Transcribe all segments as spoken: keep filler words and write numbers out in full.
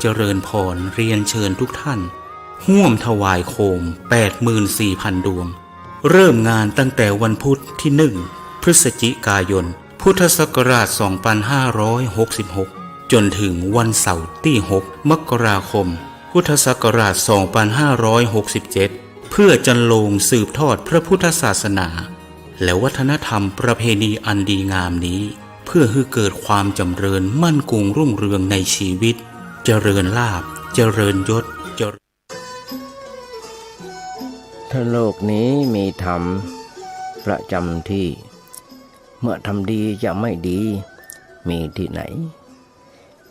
เจริญพร เรียนเชิญทุกท่าน ร่วมถวายโคม แปดหมื่นสี่พันดวง เริ่มงานตั้งแต่วันพุธที่หนึ่ง พฤศจิกายน พุทธศักราช สองพันห้าร้อยหกสิบหก จนถึงวันเสาร์ที่หก มกราคม พุทธศักราช สองพันห้าร้อยหกสิบเจ็ด เพื่อจันโลงสืบทอดพระพุทธศาสนา และวัฒนธรรมประเพณีอันดีงามนี้ เพื่อหื้อเกิดความจ๋ำเริญมั่นคงรุ่งเรืองในชีวิต เจริญลาภ เจริญยศ เจริญ ถ้าโลกนี้มีธรรมประจ๋ำที่ เมื่อธรรมดีจะไม่ดี มีที่ไหน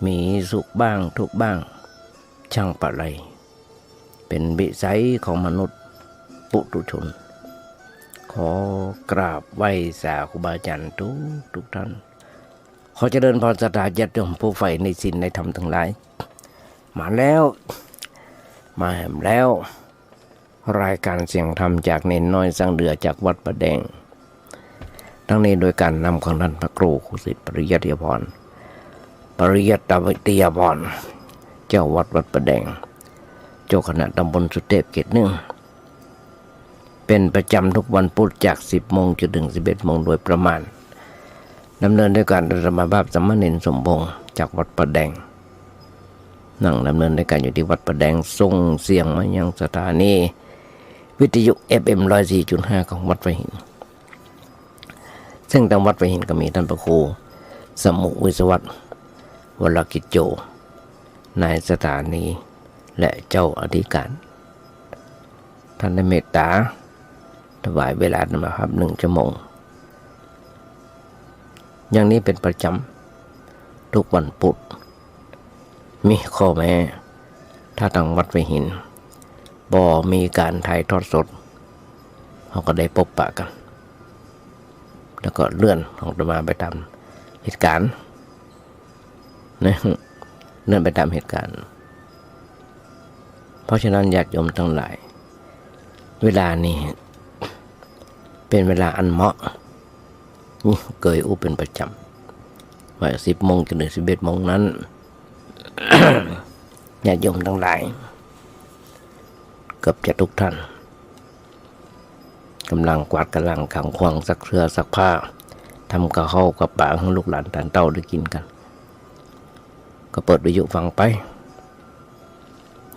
มีสุขบ้างทุกข์บ้าง ช่างปะไร เป๋นวิสัยของมนุษย์ปุถุชน ขอกราบไหว้สาครูบาอาจ๋ารย์ทุกๆ ท่าน ขอเจริญพรศรัทธาญาติโยมผู้ใฝ่ในศีลในธรรมตังหลาย มาแล้ว มาแหมแล้ว รายก๋านเสียงธรรมจากเณรน้อยสังเดือจากวัดป่าแดง ทั้งนี้โดยก๋านนำของต้านพระครูครูสิทธิ์ปริยัติยาภรณ์ ปริยัติยาภรณ์ เจ้าวัดวัดป่าแดง เจ้าคณะตำบลสุเทพเขตหนึ่ง เป๋นประจ๋ำทุกวันพุธจากสิบโมงจนถึงสิบเอ็ดโมงโดยประมาณ ดำเนินโดยก๋านอาตมาภาพสามเณรสมพงษ์จากวัดป่าแดง นั่งดำเนินโดยก๋านอยู่ตี้วัดป่าแดง ส่งเสียงมายังสถานีวิทยุ เอฟเอ็ม ร้อยสี่จุดห้า ของวัดป่าหิน ซึ่งตางวัดป่าหินก็มีต้านพระครูสมุวิศวัตร วรกิจโจ นายสถานี และเจ้าอธิการ ต้านได้เมตต๋าถวายเวลาอาตมาภาพหนึ่งชั่วโมง อย่างนี้เป๋นประจ๋ำทุกวันพุธ มีข้อแม้ ถ้าตางวัดป่าหินบ่มีก๋านถ่ายทอดสด เฮาก็ได้ปบปะกั๋น แล้วก็เลื่อนของอาตมาไปต๋ามเหตุก๋ารณ์ นะ เลื่อนไปต๋ามเหตุก๋ารณ์ เพราะฉะนั้นญาติโยมตังหลาย เวลานี้เป๋นเวลาอันเหมาะ เกยอู้เป๋นประจ๋ำ ว่าสิบโมงจนถึงสิบเอ็ดโมงนั้น ญาติโยมตังหลาย เกือบจะทุกท่าน ก่ำลังกวาดก๋ำลังขังขว้าง ซักเสื้อซักผ้า ทำกับข้าวกับป๋าหื้อลูกหลานต้านเต้าได้กิ๋นกั๋น ก็เปิดวิทยุฟังไป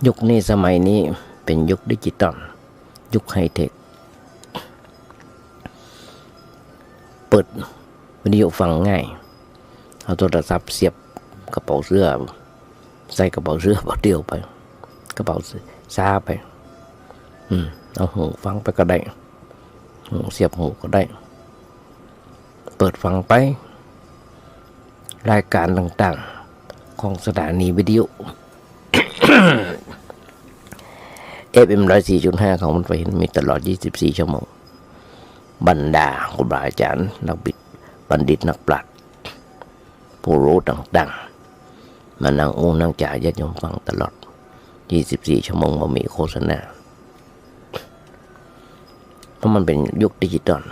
ยุคนี้สมัยนี้เป๋นยุคดิจิตอล ยุคไฮเทค เปิดวิทยุฟังง่าย เอาโทรศัพท์เสียบกระเป๋าเสื้อ ใส่กระเป๋าเสื้อเป๋าเดี่ยวไป กระเป๋าซ้าไป อืม เอาหูฟังไปก็ได้ หูเสียบหูก็ได้ เปิดฟังไป รายการต่างๆ ของสถานีวิทยุ เอฟเอ็ม ร้อยสี่จุดห้า ของวัดป่าหินมีตลอด ยี่สิบสี่ ชั่วโมง บรรดาครูบาอาจ๋ารย์ นักบิด บัณฑิต นักปราชญ์ ผู้ฮู้ต่างๆ มานั่งอู้นั่งจ๋าญาติโยมฟังตลอด ยี่สิบสี่ ชั่วโมง บ่มีโฆษณา เพราะมันเป๋นยุคดิจิตอล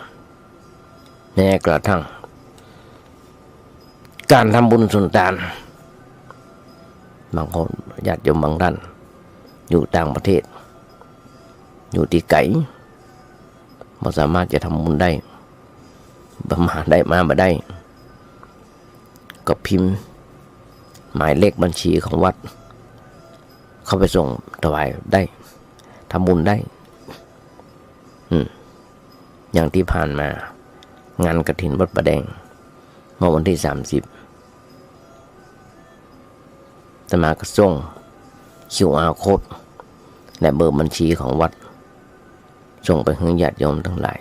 แม้กระทั่ง ก๋านทำบุญสุนตาน บางคนญาติโยมบางท่าน อยู่ต่างประเทศ อยู่ตี้ไก๋ บ่สามารถจะทำบุญได้ บ่มาได้ มาบ่ได้ ก็พิมพ์หมายเลขบัญชีของวัด เข้าไปส่งถวายได้ ทำบุญได้ อืม อย่างตี้ผ่านมา งานกฐินวัดป่าแดง เมื่อวันตี้สามสิบ อาตมาก็ส่ง คิวอาร์ โค้ด และเบอร์บัญชีของวัด ส่งไปหื้อญาติโยมตังหลาย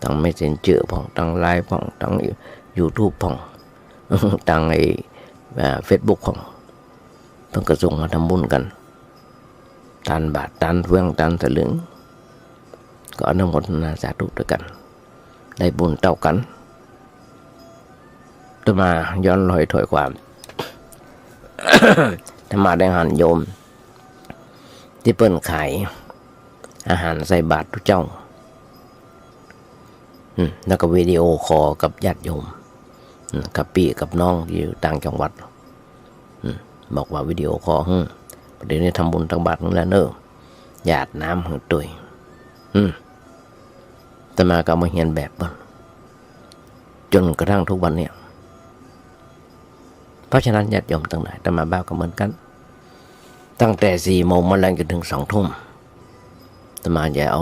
ตางเมสเซนเจอร์พ่อง ตางไลน์พ่อง ตางยูทูบพ่อง ตางไอ้ อ่า เฟซบุ๊กพ่อง เปิ้นก็ส่งมาทำบุญกั๋น ตานบาท ตานเฟือง ตานสลึง ก็อนุโมทนาสาธุตวยกั๋น ได้บุญเต้ากั๋น อาตมาย้อนรอยถ้อยความ อาตมาได้หันโยม ตี้เปิ้นขายอาหารใส่บาตรตุ๊เจ้า อืม แล้วก็วิดีโอคอลกับญาติโยม อืม กับปี้กับน้องตี้อยู่ต่างจังหวัด อืม บอกว่าวิดีโอคอล อืม เดี๋ยวนี้ทำบุญตักบาตรแล้วเน่อ หยาดน้ำหื้อตวย อืม อาตมาก็เอามาเฮียนแบบเปิ้น จ๋นกระทั่งทุกวันเนี่ย เพราะฉะนั้นญาติโยมตังหลาย อาตมาบ้าก็เหมือนกั๋น ตั้งแต่สี่โมงมาแลงจ๋นเถิงสองทุ่ม อาตมาจะเอา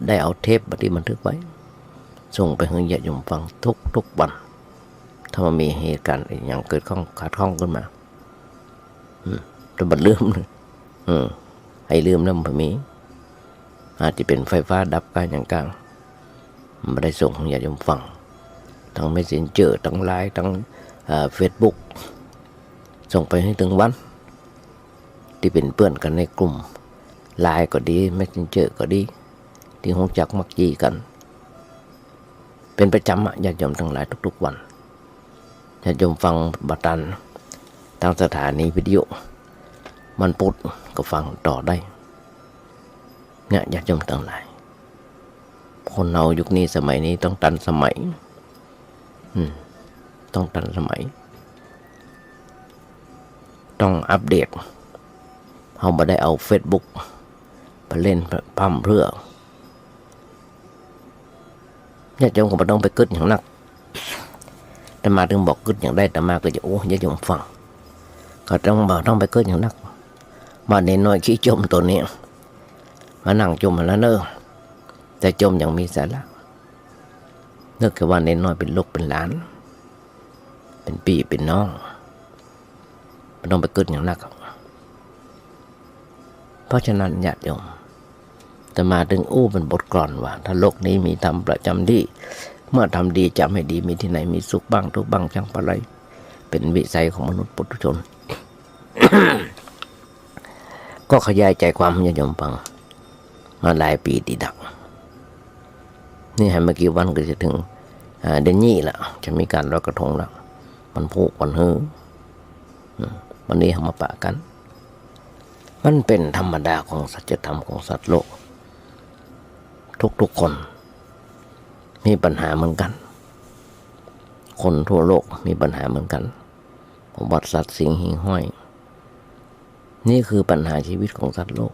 ได้เอาเทปตี้บันทึกไว้ ส่งไปหื้อญาติโยมฟังทุกๆ วัน ถ้ามันมีเหตุก๋ารณ์อะหยังเกิดข้องขัดข้องขึ้นมา อืม แต่บ่ลืม อืม ไอ้ลืมนั้นมันมี อาจจะเป๋นไฟฟ้าดับก้าหยังก้า บ่ได้ส่งหื้อญาติโยมฟัง ตังเมสเซนเจอร์ ตังไลน์ ตัง เอ่อ เฟซบุ๊ก ส่งไปหื้อเถิงวัน ตี้เป๋นเปื้อนกั๋นในกลุ่มไลน์ก็ดี เมสเซนเจอร์ก็ดี ตี้ฮู้จักมักจี๋กั๋น เป๋นประจ๋ำอะ ญาติโยมตังหลาย ทุกๆ วัน ญาติโยมฟังบ่ตัน ตางสถานีวิทยุ วันปุธก็ฟังต่อได้ เนี่ย ญาติโยมตังหลาย คนเฮายุคนี้สมัยนี้ต้องตันสมัย อืม ต้องตันสมัย ต้องอัปเดต เฮาบ่ได้เอาเฟซบุ๊กไปเล่นพร่ำเพรื่อ ญาติโยมก็บ่ต้องไปกึ๊ดหยังนัก อาตมาเถิงบอกกึ๊ดหยังได้ อาตมาก็จะอู้ญาติโยมฟัง ก็ต้อง บ่ต้องไปกึ๊ดหยังนัก ว่าเณรน้อยขี้จ๋มตั๋วนี้ มานั่งจ๋มแล้วเน่อ แต่จ๋มอย่างมีสาระ นึกว่าเณรน้อยเป๋นลูกเป๋นหลาน เป๋นปี้เป๋นน้อง บ่ต้องไปกึ๊ดหยังนัก เพราะฉะนั้นญาติโยม อาตมาเถิงอู้เป๋นบทกลอนว่า ถ้าโลกนี้มีธรรมประจ๋ำตี้ เมื่อทำดีจำให้ดี มีตี้ไหนมีสุขบ้างทุกข์บ้างช่างปะไร เป๋นวิสัยของมนุษย์ปุถุชน ก็ขยายใจ๋ความหื้อญาติโยมฟังมาหลายปี๋ติดดัก นี่หันบ่กี่วันก็จะเถิง อ่า เดือนนี้ละ จะมีก๋านลอยกระทงละ วันพูกวันฮื้อ อืม วันนี้เฮามาปะกั๋น มันเป๋นธรรมดาของสัจธรรมของสัตว์โลก ทุกๆ คนมีปัญหาเหมือนกั๋น คนทั่วโลกมีปัญหาเหมือนกั๋น อุบัติสัตว์สิ่งหิ่งห้อย นี่คือปัญหาชีวิตของสัตว์โลก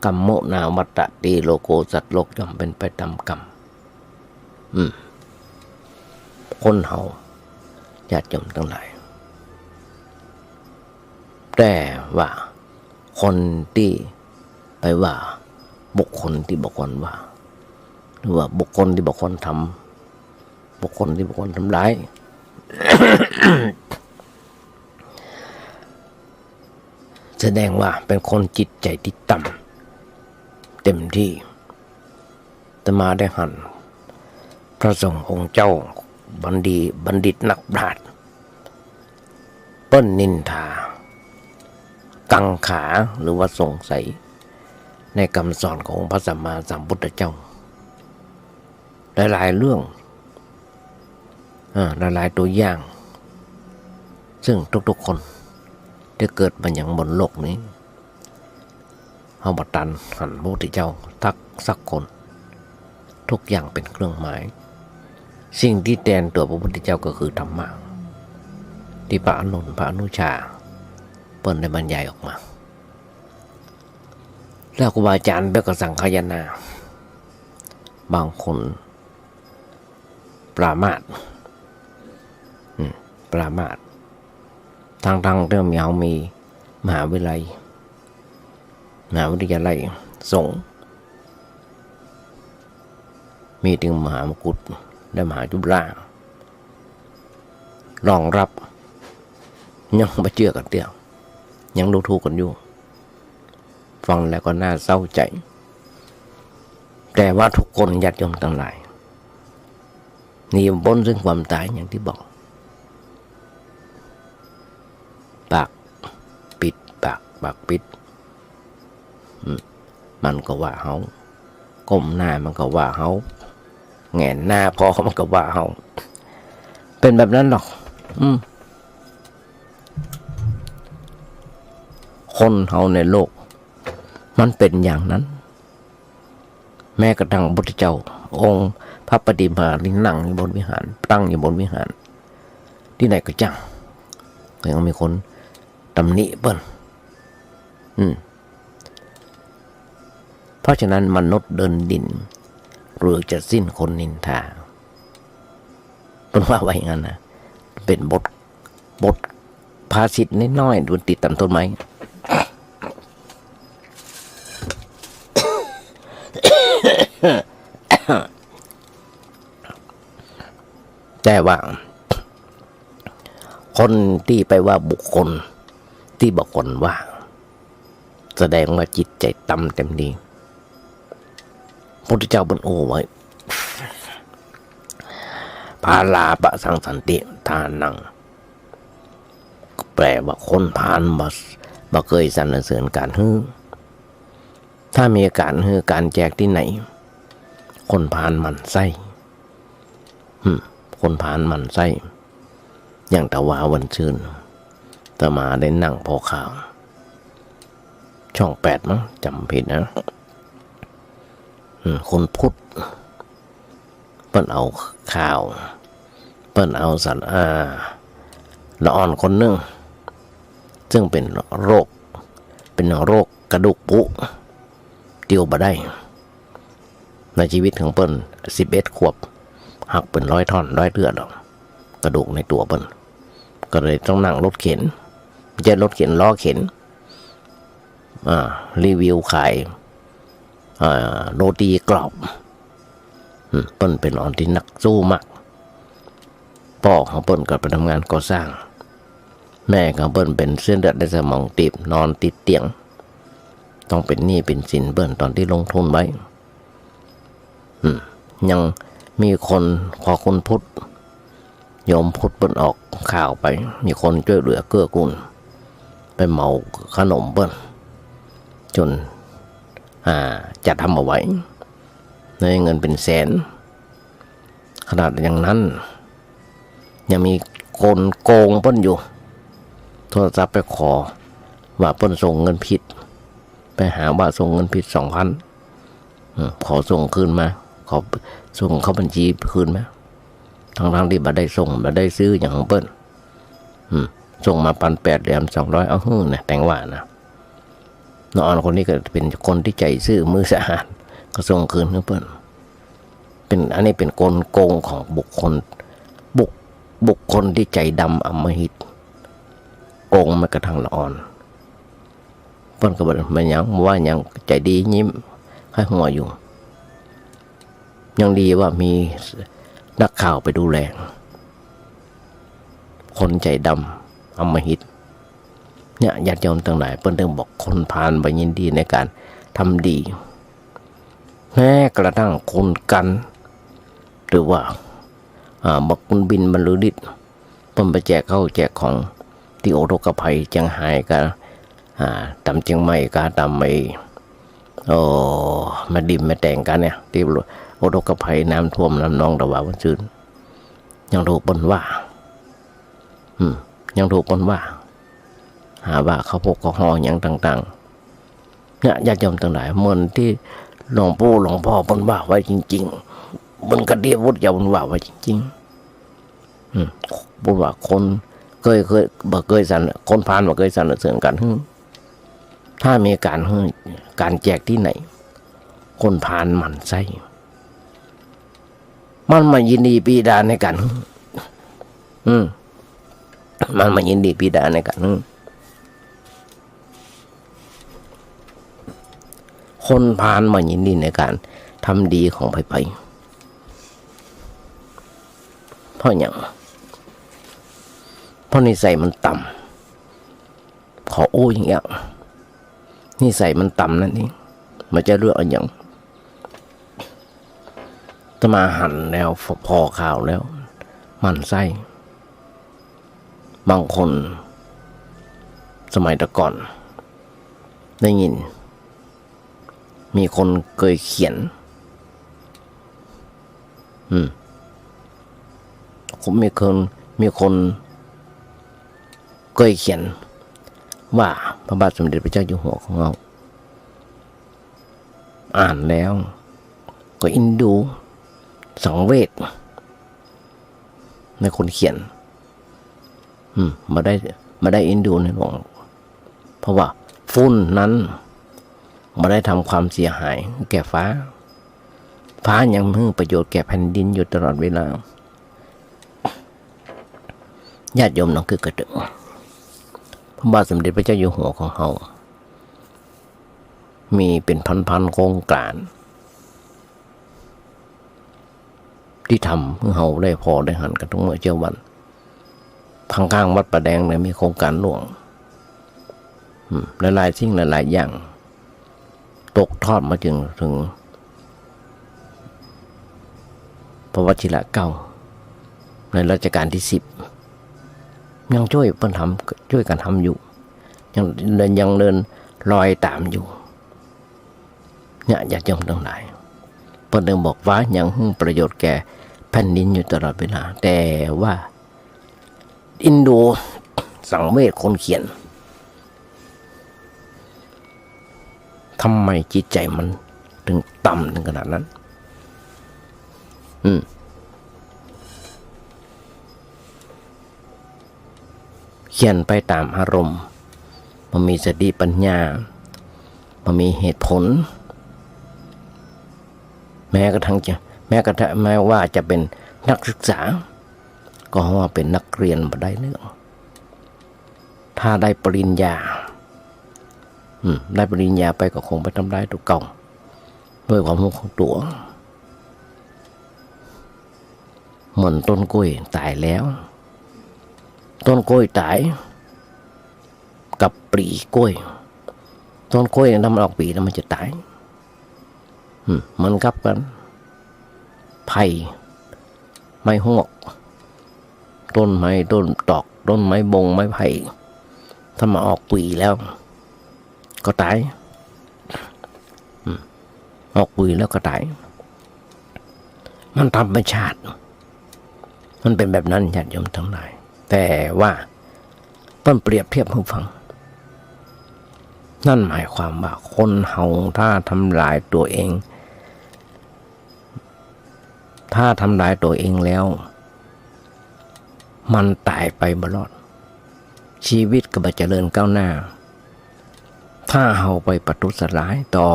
กัมโม นาวัตตะตี โลโก สัตว์โลกย่อมเป๋นไปต๋ามกรรม อืม คนเฮา ญาติโยมตังหลาย แต่ว่าคนตี้ไปว่าบุคคลตี้บ่ควรว่า หรือว่าบุคคลตี้บ่ควรทำ บุคคลตี้บ่ควรทำร้าย แสดงว่าเป๋นคนจิตใจ๋ตี้ต่ำเต็มตี้ อาตมาได้หันพระสงฆ์องค์เจ้า บัณฑิ บัณฑิตนักปราชญ์ เปิ้นนินทา กังขา หรือว่าสงสัยในกำสอนของพระสัมมาสัมพุทธเจ้า หลายๆ เรื่อง อ่า หลายๆ ตั๋วอย่าง ซึ่งทุกๆ คนตี้เกิดมายังบนโลกนี้ เฮาบ่ตันหันพระพุทธเจ้าสัก สักคน ทุกอย่างเป๋นเครื่องหมาย สิ่งตี้แตนตั๋วพระพุทธเจ้าก็คือธรรมะ ตี้พระอานนท์ พระอนุชา เปิ้นได้บรรยายออกมา แล้วครูบาอาจ๋ารย์เปิ้นก็สังคายนา บางคน ประมาท อืม ประมาท ตังๆ ตี้มี เฮามีมหาวิทยาลัย มหาวิทยาลัยสงฆ์ มีตึงมหามกุฏและมหาจุฬา รองรับ ยังบ่เจื้อกั๋นเตื้อ ยังดูถูกกั๋นอยู่ ฟังแล้วก็น่าเศร้าใจ๋ แต่ว่าทุกคนญาติโยมตังหลาย หนีบ่ป๊นซึ่งความต๋ายอย่างตี้บอก ปากปิด ปาก ปากปิด อืม มันก็ว่าเฮา ก้มหน้ามันก็ว่าเฮา แหงนหน้าผ่อมันก็ว่าเฮา เป๋นแบบนั้นหรอก อืม คนเฮาในโลก มันเป๋นอย่างนั้น แม้กระทั่งพระพุทธเจ้า องค์พระปฏิมาที่นั่งอยู่บนวิหาร ตั้งอยู่บนวิหาร ตี้ไหนก็จ้าง ก็ยังมีคน ตำหนิเปิ้น อืม เพราะฉะนั้นมนุษย์เดินดิน หรือจะสิ้นคนนินทา เปิ้นว่าไว้อย่างนั้นนะ เป๋นบท บทภาษิตน้อยๆ ดูติดต๋ามต้นไม้ แต่ว่า คนตี้ไปว่าบุคคลตี้บ่ควรว่า แสดงว่าจิตใจ๋ต่ำเต็มที พุทธเจ้าเปิ้นอู้ไว้ พาลาปะสังสันติทานัง แปลว่าคนพาลบ่ บ่เกยสรรเสริญก๋านหื้อ ถ้ามีก๋านหื้อก๋านแจกตี้ไหน คนพาลหมั่นไส้ อืม คนพาลหมั่นไส้ อย่างตะวาวันซืน อาตมาได้นั่งผ่อข่าว ช่องแปดมั้ง จ๋ำบ่ผิดนะ อืม คนพุทธ เปิ้นเอาข่าว เปิ้นเอาสัน อ่า ละอ่อนคนนึ่ง ซึ่งเป๋นโรค เป๋นโรคกระดูกผุ เตียวบ่ได้ ในจีวิตของเปิ้น สิบเอ็ดขวบ หักเป๋นร้อยท่อน ร้อยเตื้อดอก กระดูกในตั๋วเปิ้น ก็เลยต้องนั่งรถเข็น บ่ใจ้รถเข็น ล้อเข็น อ่า รีวิวขาย อ่า โรตีกรอบ อืม เปิ้นเป๋นอ่อนตี้นักสู้มาก ป้อของเปิ้นก็ไปทำงานก่อสร้าง แม่ของเปิ้นเป๋นเส้นเลือดในสมองตีบ นอนติดเตียง ต้องเป๋นหนี้เป๋นสินเปิ้นต๋อนตี้ลงทุนไว้ อืม ยังมีคน ขอคนพุทธ โยมพุทธเปิ้นออกข่าวไป มีคนจ้วยเหลือเกื้อกูล ไปเหมาขนมเปิ้น จ๋น อ่า จะทำบ่ไหว ได้เงินเป๋นแสน ขนาดอย่างนั้น ยังมีคนโกงเปิ้นอยู่ โทรศัพท์ไปขอว่าเปิ้นส่งเงินผิด ไปหาว่าส่งเงินผิดสองพัน อืม ขอส่งคืนมา ขอส่งเข้าบัญชีคืนมา ทั้งๆ ตี้บ่ได้ส่ง บ่ได้ซื้อหยังของเปิ้น อืม ส่งมาปันแปด แถมสองร้อย เอาหื้อนะ แต๋งว่านะ ละอ่อนคนนี้ก็เป๋นคนตี้ใจ๋ซื่อมือสะอาด ก็ส่งคืนหื้อเปิ้น เป๋น อันนี้เป๋นกลโกงของบุคคล บุค บุคคลตี้ใจ๋ดำอำมหิต โกงแม้กระทั่งละอ่อน เปิ้นก็บ่ได้ว่าหยัง บ่ว่าหยัง ใจ๋ดียิ้มใค่หัวอยู่ ยังดีว่ามีนักข่าวไปดูแล คนใจ๋ดำอำมหิต เนี่ย ญาติโยมตังหลาย เปิ้นเถิงบอกคนพาลบ่ยินดีในก๋านทำดี แม้กระทั่งคุณกัณฑ์ หรือว่า อ่า บักบุญบิน บรรลือฤทธิ์ เปิ้นไปแจกข้าวแจกของตี้อุทกภัยเจียงฮายกา อ่า ต๋ามเจียงใหม่กา ต๋ามไอ้ โอ้ แม่ดิมแม่แตงกาเนี่ย ตี้อุทกภัยน้ำท่วมน้ำนองตะวาวันซืน ยังถูกเปิ้นว่า อืม ยังถูกเปิ้นว่า หาว่าเข้าพกเข้าฮอหยังต่างๆ เนี่ย ญาติโยมตังหลาย เหมือนตี้หลวงปู่หลวงพ่อเปิ้นว่าไว้จริงๆ เปิ้นกะเดียวุฒิเจ้าเปิ้นว่าไว้จริงๆ อืม เปิ้นว่าคนเกย เกย บ่เกยสรร คนพาลบ่เกยสรรเสริญก๋านหื้อ ถ้ามีก๋านหื้อ ก๋านแจกตี้ไหน คนพาลหมั่นไส้ มันบ่ยินดีปีดาในก๋านหื้อ อืม มันบ่ยินดีปีดาในก๋านหื้อ คนพาลบ่ยินดีในก๋านทำดีของใผๆ เพราะหยัง เพราะนิสัยมันต่ำ ขออู้อย่างเงี้ย นิสัยมันต่ำนั่นเอง บ่ใจ้เรื่องอะหยัง อาตมาหันแล้ว ผ่อข่าวแล้ว หมั่นไส้ บางคน สมัยแต่ก่อน ได้ยิน มีคนเกยเขียน อืม มีคน มีคนเกยเขียนว่าพระบาทสมเด็จพระเจ้าอยู่หัวของเรา อ่านแล้วก็อินดู สังเวชในคนเขียน อืม บ่ได้ บ่ได้อินดูในหลวง เพราะว่าฝุ่นนั้นบ่ได้ทำความเสียหายแก่ฟ้า ฟ้ายังหื้อประโยชน์แก่แผ่นดินอยู่ตลอดเวลา ญาติโยมน้องคือเกษตร พระบาทสมเด็จพระเจ้าอยู่หัวของเฮา มีเป็นพันๆโครงก๋าน ตี้ทำหื้อเฮาได้ผ่อได้หันกั๋นทุกเมื่อเจ๊าวัน ข้างๆวัดป่าแดงเนี่ยมีโครงก๋านหลวง อืม หลายๆสิ่งหลายๆอย่าง ตกทอดมาเถิง เถิง พระวชิระเก้า ในรัชกาลตี้สิบ ยังจ้วยเปิ้นทำ จ้วยกั๋นทำอยู่ ยัง ยังเดินรอยต๋ามอยู่ เนี่ย ญาติโยมตังหลาย เปิ้นเถิงบอกว่ายังหื้อประโยชน์แก่แผ่นดินอยู่ตลอดเวลา แต่ว่า อินดูสังเวชคนเขียน ทำไมจิตใจ๋มันเถิงต่ำเถิงขนาดนั้น อืม เขียนไปต๋ามอารมณ์ บ่มีสติปัญญา บ่มีเหตุผล แม้กระทั่งจะ แม้กระทั่ง แม้ว่าจะเป๋นนักศึกษา ก็ว่าเป๋นนักเรียนบ่ได้เรื่อง ถ้าได้ปริญญา อืม ได้ปริญญาไปก็คงไปทำร้ายตั๋วเก่า ด้วยความฮู้ของตั๋ว เหมือนต้นกล้วยต๋ายแล้ว ต้นกล้วยต๋ายกับปลีกล้วย ต้นกล้วยถ้ามันออกปลีแล้วมันจะต๋าย อืม เหมือนกับกั๋น ไผ่ ไม้ฮวก ต้นไม้ ต้นตอก ต้นไม้บง ไม้ไผ่ ถ้ามันออกปลีแล้ว ก็ต๋าย อืม ออกปลีแล้วก็ต๋าย มันธรรมชาติ มันเป๋นแบบนั้น ญาติโยมตังหลาย แต่ว่าเปิ้นเปรียบเทียบหื้อฟัง นั่นหมายความว่าคนเฮาถ้าทำลายตั๋วเอง ถ้าทำลายตั๋วเองแล้ว มันต๋ายไปบ่รอด ชีวิตก็บ่เจริญก้าวหน้า ถ้าเฮาไปประทุษร้ายต่อ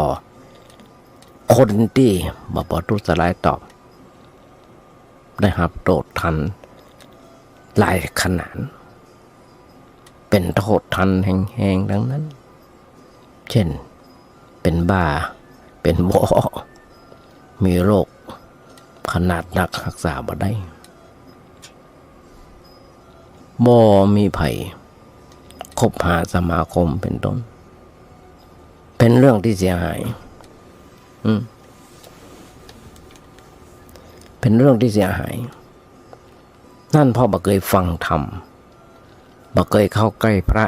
คนตี้บ่ประทุษร้ายตอบ ได้ฮับโต้ษทันหลายขนาด เป๋นโต้ษทันแฮงๆ ตังนั้น เจ้น เป๋นบ้า เป๋นวอ มีโรคขนาดหนักฮักษาบ่ได้ บ่มีใผคบหาสมาคมเป๋นต้น เป๋นเรื่องตี้เสียหาย อืม เป๋นเรื่องตี้เสียหาย นั่นเพราะบ่เกยฟังธรรม บ่เกยเข้าใก้พระ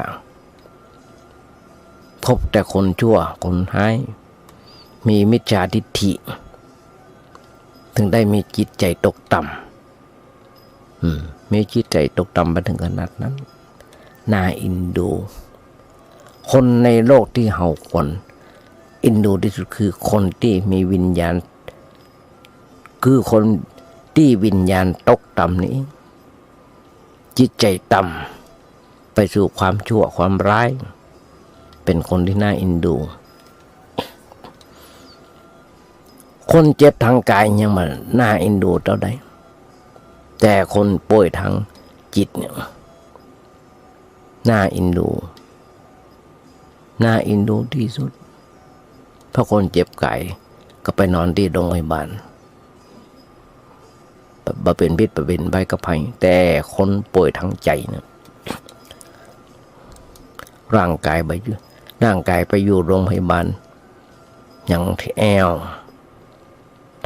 พบแต่คนชั่ว คนฮ้าย มีมิจฉาทิฏฐิ เถิงได้มีจิตใจ๋ตกต่ำ อืม มีจิตใจ๋ตกต่ำไปเถิงขนาดนั้น น่าเอ็นดู คนในโลกตี้เฮาควรเอ็นดูตี้สุดคือคนตี้มีวิญญาณ คือคนตี้วิญญาณตกต่ำนี้ จิตใจ๋ต่ำไปสู่ความชั่วความร้าย เป๋นคนตี้น่าเอ็นดู คนเจ็บตางก๋ายยังบ่น่าเอ็นดูเต้าใด แต่คนป่วยตางจิตเนี่ย น่าเอ็นดู น่าเอ็นดูตี้สุด เพราะคนเจ็บก๋ายก็ไปนอนตี้โรงพยาบาล บ่เป๋นพิษบ่เป๋นภัยกับใผ แต่คนป่วยตางใจ๋เนี่ย ร่างก๋ายไปอยู่ ร่างก๋ายไปอยู่โรงพยาบาล ยังแอ่ว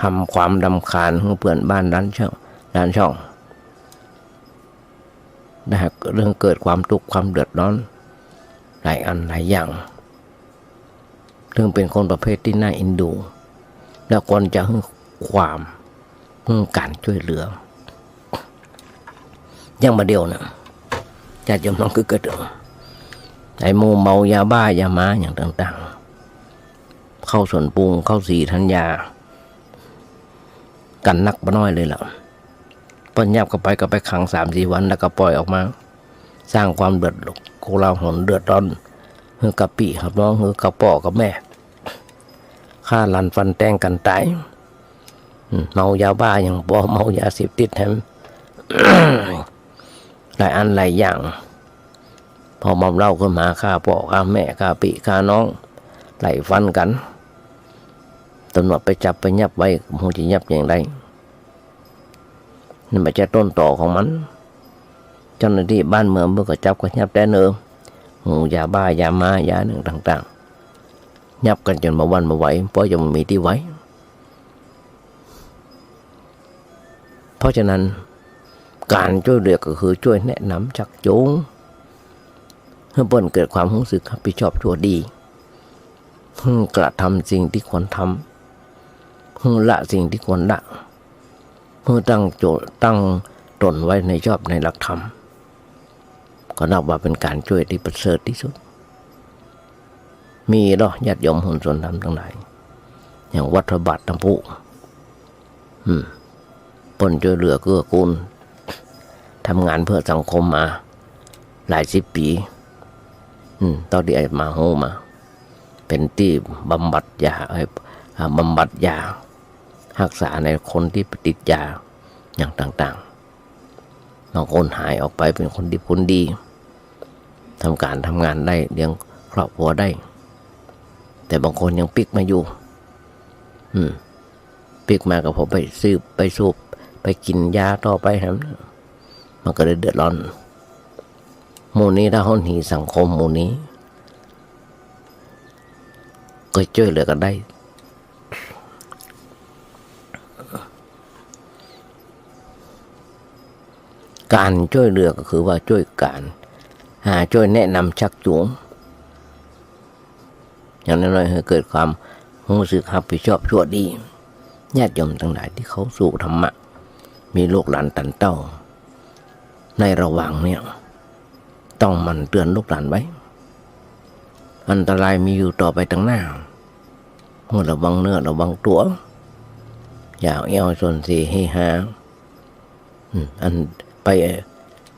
ทำความรำคาญหื้อเปื้อนบ้านร้านช่อง ร้านช่อง นะฮะ เรื่องเกิดความตุ๊กข์ความเดือดร้อน หลายอันหลายอย่าง เรื่องเป๋นคนประเภทตี้น่าเอ็นดู และควรจะหื้อความ หื้อก๋านจ้วยเหลือ อย่างบ่าเดี่ยวนะ ญาติโยมน้องคือเกษตร ไอ้หมู่เมายาบ้ายาม้าอย่างต่างๆ เข้าสวนปรุง เข้าศรีธัญญา กั๋นนักบ่น้อยเลยล่ะ เปิ้นยับเข้าไปก็ไปขังสามสี่วัน แล้วก็ปล่อยออกมา สร้างความเดือด โกลาหล เดือดร้อน หื้อกับปี้กับน้อง หื้อกับป้อกับแม่ ฆ่าหลั่นฟันแตงกั๋นต๋าย อืม เมายาบ้ายังปอ เมายาเสพติดแถม หลายอันหลายอย่าง พอเมาเหล้าขึ้นมา ฆ่าป้อฆ่าแม่ ฆ่าปี้ฆ่าน้อง ไล่ฟันกั๋น ตำรวจไปจับไปยับไว้ บ่ฮู้จะยับอย่างใด นั่นบ่ใจ้ต้นตอของมัน เจ้าหน้าตี้บ้านเมืองเปิ้นก็จับก็ยับแต๊เนอ หมู่ยาบ้ายามายาหนึ่งต่างๆ ยับกั๋นจ๋นบ่หวั่นบ่ไหว เพราะยังบ่มีตี้ไว้ เพราะฉะนั้น ก๋านจ้วยเหลือก็คือจ้วยแนะนำชักจูง หื้อเปิ้นเกิดความฮู้สึกฮับผิดชอบชั่วดี หื้อกระทำสิ่งตี้ควรทำ หื้อละสิ่งตี้ควรละ หื้อตั้งโจ ตั้งต๋นไว้ในชอบในหลักธรรม ก็นับว่าเป๋นก๋านจ้วยตี้ประเสริฐตี้สุด มีลอญาติโยมหุ้นส่วนธรรมตังหลาย อย่างวัดพระบาทน้ำพุ อืม เปิ้นจ้วยเหลือเกื้อกูล ทำงานเพื่อสังคมมาหลายสิบปี๋ อืม เต้าตี้อาตมาฮู้มา เป๋นตี้บำบัดยา เอ้ย อ่า บำบัดยา ฮักษาในคนตี้ไปติดยาอย่างต่างๆ บางคนหายออกไปเป๋นคนดี คนดี ทำก๋านทำงานได้ เลี้ยงครอบครัวได้ แต่บางคนยังปิ๊กมาอยู่ อืม ปิ๊กมาก็พอไปสืบ ไปสูบ ไปกิ๋นยาต่อไปแหม มันก็เลยเดือดร้อน หมู่นี้ถ้าเฮาหนีสังคมหมู่นี้ ก็จ้วยเหลือกั๋นได้ ก๋านจ้วยเหลือก็คือว่าจ้วยก๋าน อ่า จ้วยแนะนำชักจูง อย่างน้อยๆ หื้อเกิดความฮู้สึกฮับผิดชอบชั่วดี ญาติโยมตังหลายตี้เข้าสู่ธรรมะ มีลูกหลานตันเต้า ในระหว่างเนี่ย ต้องหมั่นเตื๋อนลูกหลานไว้ อันตรายมีอยู่ต่อไปตังหน้า หื้อระวังเนื้อระวังตั๋ว อย่าแอ่วส่วนเสียเฮฮา อืม อันไป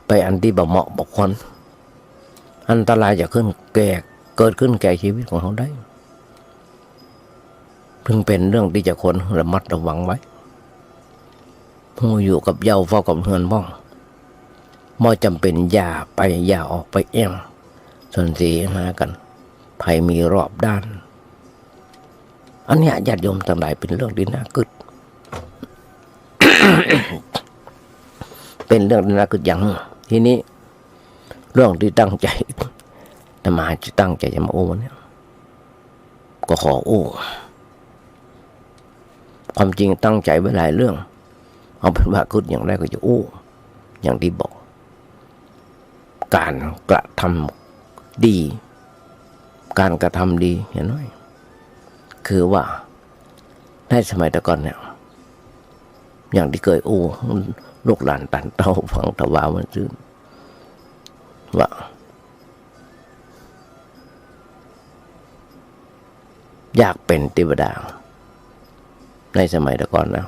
ไปอันตี้บ่เหมาะบ่ควร อันตรายจะขึ้นแก่ เกิดขึ้นแก่ชีวิตของเฮาได้ จึงเป๋นเรื่องตี้จะควรระมัดระวังไว้ ฮู้อยู่กับเหย้าเฝ้ากับเฮือนพ่อง บ่จ๋ำเป๋นอย่าไป อย่าออกไปแอ่วส่วนเสียเฮฮากั๋น ภัยมีรอบด้าน อันเนี้ยญาติโยมตังหลายเป๋นเรื่องตี้น่ากึ๊ด เป๋นเรื่องตี้น่ากึ๊ดอย่างหนึ่ง ทีนี้เรื่องตี้ตั้งใจ๋ อาตมาจะตั้งใจ๋จะมาอู้เนี่ย ก็ขออู้ ความจริงตั้งใจ๋ไว้หลายเรื่อง เอาเป๋นว่ากึ๊ดอย่างใดก็จะอู้ อย่างตี้บอก ก๋านกระทำดี ก๋านกระทำดี เหียน้อย คือว่าในสมัยแต่ก่อนเนี่ย อย่างตี้เกยอู้ลูกหลานตันเต้าฟังตะวาวันซื่น ว่า อยากเป๋นเตวดา ในสมัยแต่ก่อนนะ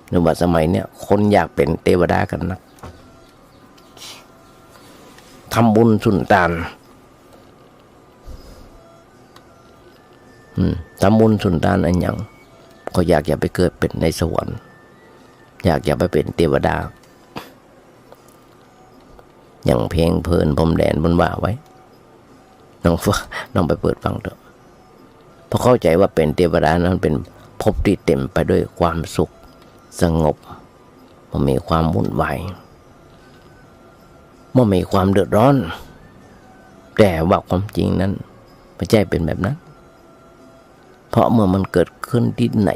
หรือว่าสมัยเนี้ย คนอยากเป๋นเตวดากั๋นนัก ทำบุญสุนตาน อืม ทำบุญสุนตานอันหยัง ก็อยากจะไปเกิดเป๋นในสวรรค์ อยากจะไปเป๋นเตวดา อย่างเพลงเพลินพรมแดนเปิ้นว่าไว้ ลองฟัง ลองไปเปิดฟังเถอะ เพราะเข้าใจ๋ว่าเป๋นเตวดานั้นเป๋นภพตี้เต๋มไปด้วยความสุขสงบ บ่มีความวุ่นวาย บ่มีความเดือดร้อน แต่ว่าความจริงนั้นบ่ใจ้เป๋นแบบนั้น เพราะเมื่อมันเกิดขึ้นตี้ไหน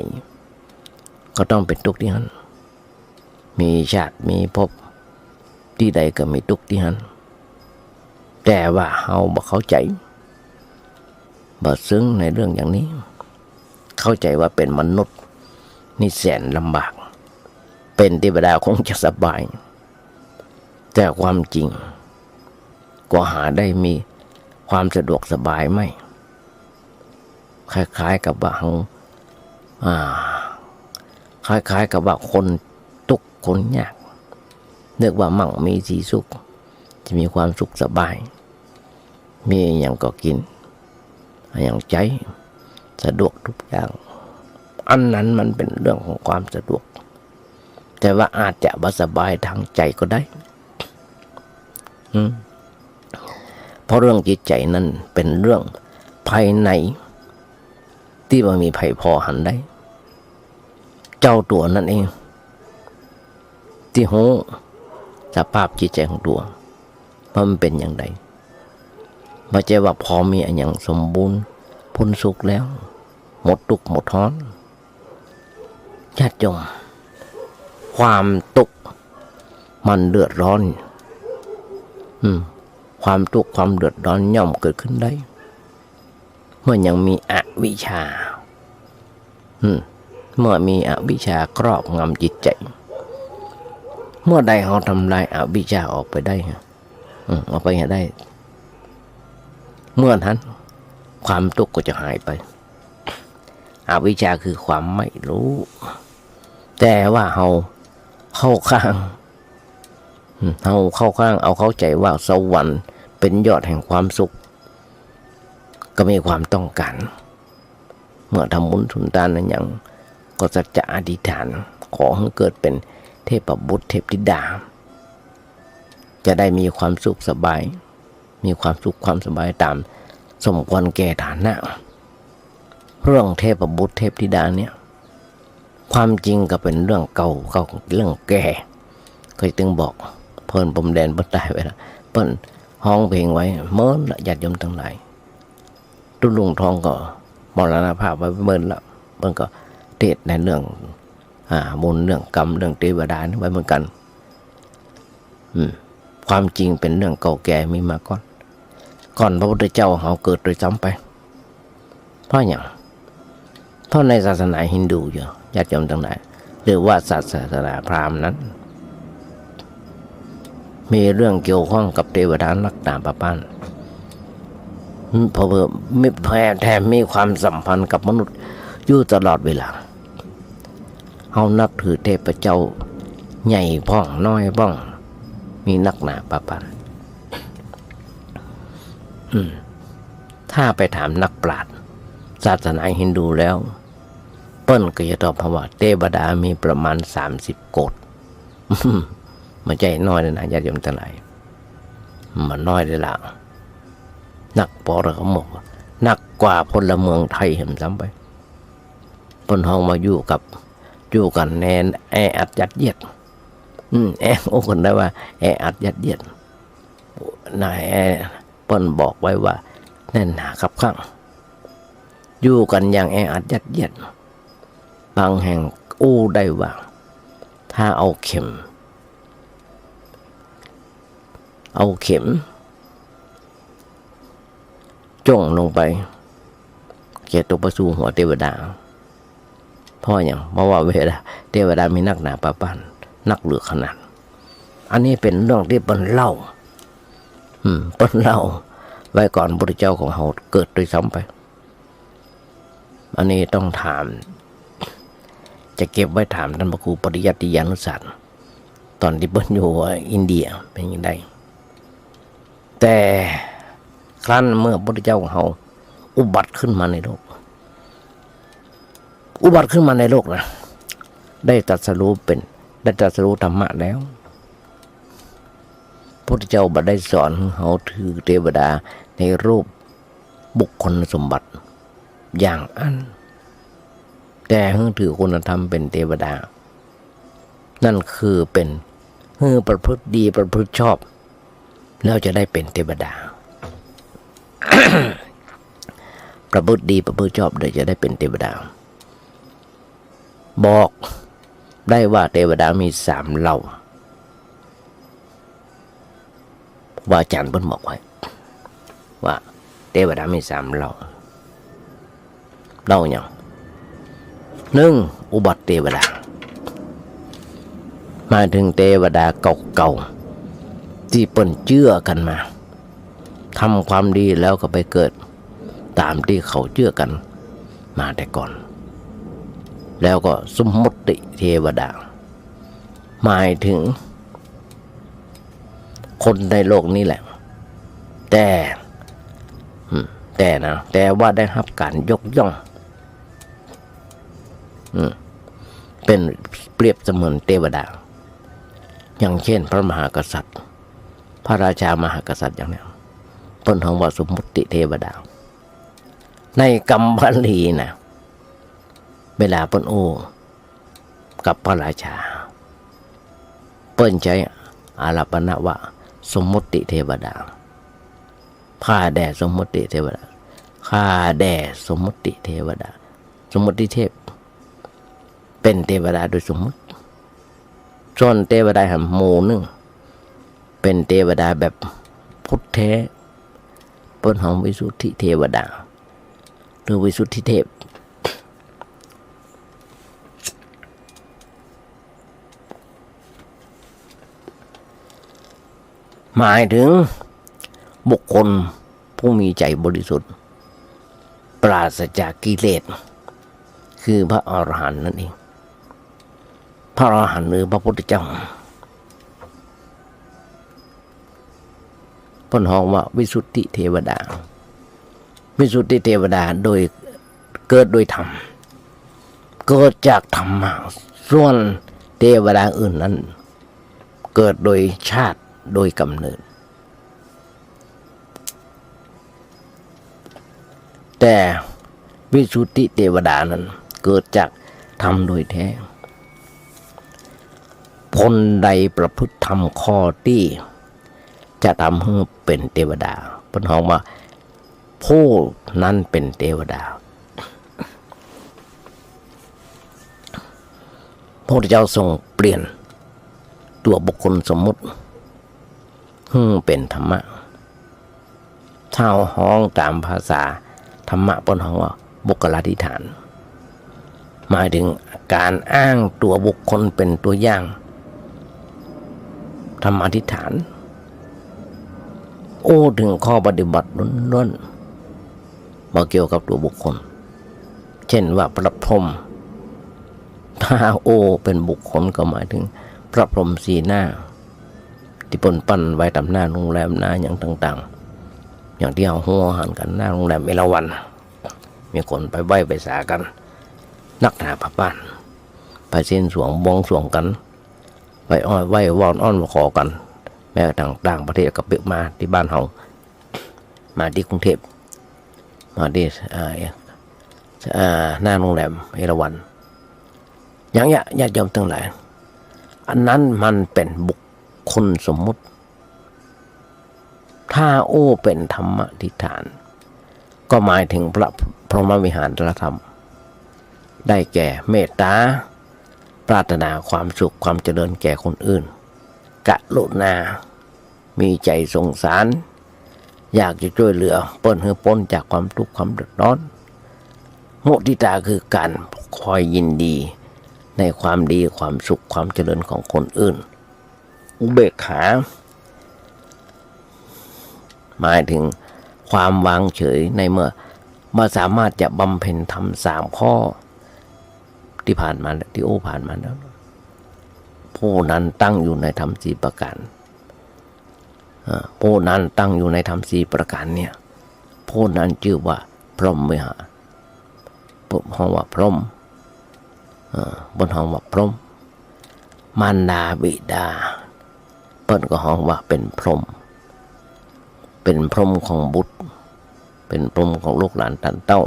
ก็ต้องเป๋นตุ๊กข์ตี้หั้น มีชาติมีภพตี้ใดก็มีตุ๊กข์ตี้หั้น แต่ว่าเฮาบ่เข้าใจ๋ บ่ซึ้งในเรื่องอย่างนี้ เข้าใจ๋ว่าเป๋นมนุษย์นี่แสนลำบาก เป๋นเตวดาคงจะสบาย แต่ความจริงก็หาได้มีความสะดวกสบายไม่ คล้ายๆ กับว่าเฮา อ่า คล้ายๆ กับว่าคนตุ๊กข์คนยาก นึกว่ามั่งมีสีสุข จะมีความสุขสบาย มีอะหยังก็กิ๋น อะหยังใจ๊ สะดวกทุกอย่าง อันนั้นมันเป๋นเรื่องของความสะดวก แต่ว่าอาจจะบ่สบายตางใจ๋ก็ได้ อืม เพราะเรื่องจิตใจ๋นั้นเป๋นเรื่องภายใน ตี้บ่มีใผพอหันได้ เจ้าตั๋วนั้นเอง ตี้ฮู้สภาพจิตใจ๋ของตั๋ว ว่ามันเป๋นอย่างใด บ่ใจ้ว่าพอมีอะหยังสมบูรณ์ พู้นสุขแล้ว หมดตุ๊กข์หมดฮ้อน ญาติโยม ความตุ๊กข์มันเดือดร้อน อืม ความตุ๊กข์ความเดือดร้อนย่อมเกิดขึ้นได้ เมื่อยังมีอวิชชา อืม เมื่อมีอวิชชาครอบงำจิตใจ๋ เมื่อใดเฮาทำลายอวิชชาออกไปได้ อืม ออกไปให้ได้ เมื่อนั้นความตุ๊กข์ก็จะหายไป อวิชชาคือความไม่รู้ แต่ว่าเฮาเข้าข้าง อืม เฮาเข้าข้าง เอาเข้าใจ๋ว่าสวรรค์เป๋นยอดแห่งความสุข ก็มีความต้องก๋าน เมื่อทำบุญสุนทานอะหยัง ก็สัจจะอธิษฐาน ขอหื้อเกิดเป๋นเทพบุตรเทพธิดา จะได้มีความสุขสบาย มีความสุขความสบายต๋ามสมควรแก่ฐานะ เรื่องเทพบุตรเทพธิดาเนี่ย ความจริงก็เป๋นเรื่องเก่า เก่า เรื่องแก่ ก็ตึงบอก เปิ้นพรหมแดนเปิ้นต๋ายไปแล้ว เปิ้นฮ้องเพลงไว้เมินละ ญาติโยมตังหลาย ตุ๊ลุงทองก็มรณภาพไปเมินละ เปิ้นก็เตสน์ในเรื่อง อ่า บุญเรื่องกรรม เรื่องเตวดานี่ไว้เหมือนกั๋น อืม ความจริงเป๋นเรื่องเก่าแก่มีมาก่อน ก่อนพระพุทธเจ้าเฮาเกิดโดยซ้ำไป เพราะหยัง เพราะในศาสนาฮินดูอยู่ ญาติโยมตังหลาย หรือว่าศาสนาพราหมณ์นั้น มีเรื่องเกี่ยวข้องกับเตวดานักหนาปาป้าน เพราะว่ามี แถมมีความสัมพันธ์กับมนุษย์อยู่ตลอดเวลา เฮานับถือเทพเจ้าใหญ่พ่องน้อยพ่อง มีนักหนาปาป้าน อืม ถ้าไปถามนักปราชญ์ศาสนาฮินดูแล้ว เปิ้นก็จะตอบมาว่า เตวดามีประมาณสามสิบโกฏ บ่ใจ้น้อยเลยนะ ญาติโยมตังหลาย บ่น้อยเลยละ นักปอระก็บอกว่า นักกว่าพลเมืองไทยแหมซ้ำไป เปิ้นฮ้องว่าอยู่กับ อยู่กั๋นแน่นแออัดยัดเยียด อืม แอ โอ้ คนได้ว่า แออัดยัดเยียด นายแอ เปิ้นบอกไว้ว่า แน่นหนาคับข้าง อยู่กั๋นอย่างแออัดยัดเยียด บางแห่งอู้ได้ว่า ถ้าเอาเข็ม เอาเข็มจ้วงลงไป จะตกไปสู่หัวเตวดา เพราะหยัง เพราะว่าเวลาเตวดามีนักหนาปาป้าน นักเหลือขนาด อันนี้เป๋นเรื่องตี้เปิ้นเล่า อืม เปิ้นเล่าไว้ก่อนพระพุทธเจ้าของเฮาเกิดโดยซ้ำไป อันนี้ต้องถาม จะเก็บไว้ถามต้านพระครูปริยัติยานุศาสตร์ ต๋อนตี้เปิ้นอยู่อินเดียเป๋นอย่างใด แต่ครั้นเมื่อพระพุทธเจ้าของเฮาอุบัติขึ้นมาในโลก อุบัติขึ้นมาในโลกนะ ได้ตรัสรู้เป๋น ได้ตรัสรู้ธรรมะแล้ว พระพุทธเจ้าบ่ได้สอนหื้อเฮาถือเตวดาในรูปบุคคลสมบัติอย่างอั้น แต่หื้อถือคุณธรรมเป๋นเตวดา นั่นคือเป๋น หื้อประพฤติดีประพฤติชอบ แล้วจะได้เป๋นเตวดา ประพฤติดีประพฤติชอบ แล้วจะได้เป๋นเตวดา บอกได้ว่าเตวดามีสามเหล่า ครูบาอาจ๋ารย์เปิ้นบอกไว้ ว่าเตวดามีสามเหล่า เหล่าหยัง นึ่ง อุบัติเตวดา หมายเถิงเตวดาเก่าๆ ตี้เปิ้นเจื้อกั๋นมา ทำความดีแล้วก็ไปเกิดต๋ามตี้เขาเจื้อกั๋นมาแต่ก่อน แล้วก็สมมุติเตวดา หมายเถิงคนในโลกนี้แหละ แต่ แต่นะ แต่ว่าได้ฮับก๋านยกย่อง อืม เป๋นเปรียบเสมือนเตวดา อย่างเจ้นพระมหากษัตริย์ พระราชามหากษัตริย์อย่างเนี้ย เปิ้นฮ้องว่าสมมุติเตวดา ในกำบาลีนะ เวลาเปิ้นอู้กับพระราชา เปิ้นใจ๊อารัปปณะว่าสมมุติเตวดา ข้าแด่สมมุติเตวดา ข้าแด่สมมุติเตวดา สมมุติเทพ เป๋นเตวดาโดยสมมุติ ส่วนเตวดาหั้นหมู่นึ่ง เป๋นเตวดาแบบพุทธแท้ เปิ้นฮ้องวิสุทธิเตวดา หรือวิสุทธิเทพ หมายถึงบุคคลผู้มีใจ๋บริสุทธิ์ ปราศจากกิเลส คือพระอรหันต์นั่นเอง พระอรหันต์หรือพระพุทธเจ้า เปิ้นฮ้องว่าวิสุทธิเตวดา วิสุทธิเตวดาโดย เกิดโดยธรรม เกิดจากธรรมะ ส่วนเตวดาอื่นนั้น เกิดโดยชาติโดยกำเนิด แต่วิสุทธิเตวดานั้นเกิดจากธรรมโดยแท้ คนใดประพฤติธรรมข้อตี้จะทำหื้อเป๋นเตวดา เปิ้นฮ้องว่าผู้นั้นเป๋นเตวดา พระพุทธเจ้าทรงเปลี่ยนตัวบุคคลสมมุติ หื้อเป๋นธรรมะ ถ้าฮ้องต๋ามภาษาธรรมะเปิ้นฮ้องว่าบุคคลาธิฏฐาน หมายถึงก๋านอ้างตัวบุคคลเป๋นตัวอย่าง ธรรมาธิฏฐาน อู้เถิงข้อปฏิบัติล้วนๆ บ่เกี่ยวกับตัวบุคคล เจ้นว่าพระพรหม ถ้าอู้เป๋นบุคคลก็หมายถึงพระพรหมสี่หน้า ตี้เปิ้นปั้นไว้ต๋ามหน้าโรงแรมหน้าหยังต่างๆ อย่างตี้เฮาฮู้หันกั๋น หน้าโรงแรมเอราวัณ มีคนไปไหว้ไปสากั๋น นักหนาผ้าป้าน ไปสิ้นสวงบวงสรวงกั๋น ไปอ้อนไหว้วอนอ้อนขอกั๋น แม้กระทั่งต่างประเทศก็เปียบมาตี้บ้านเฮา มาตี้กรุงเทพฯ มาตี้ เอ่อ เอ่อ หน้าโรงแรมเอราวัณ อย่างเนี้ย ญาติโยมตังหลาย อันนั้นมันเป๋นบุคคลสมมุติ ถ้าอู้เป๋นธรรมาธิฏฐาน ก็หมายถึงพระพรหมวิหารธรรม ได้แก่เมตตา ปรารถนาความสุขความเจริญแก่คนอื่น กรุณา มีใจ๋สงสาร อยากจะจ้วยเหลือเปิ้นหื้อป๊นจากความตุ๊กข์ความเดือดร้อน มุทิตา คือก๋านคอยยินดีในความดีความสุขความเจริญของคนอื่น อุเบกขา หมายถึงความวางเฉยในเมื่อบ่สามารถจะบำเพ็ญธรรมสามข้อตี้ผ่านมาแล้ว ตี้อู้ผ่านมาแล้ว ผู้นั้นตั้งอยู่ในธรรมสี่ประก๋าน อ่า ผู้นั้นตั้งอยู่ในธรรมสี่ประก๋านเนี่ย ผู้นั้นจื้อว่าพรหมวิหาร ฮ้องว่าพรหม เอ่อ เปิ้นฮ้องว่าพรหม มารดาบิดา เปิ้นก็ฮ้องว่าเป๋นพรหม เป๋นพรหมของบุตร เป๋นพรหมของลูกหลานต้านเต้า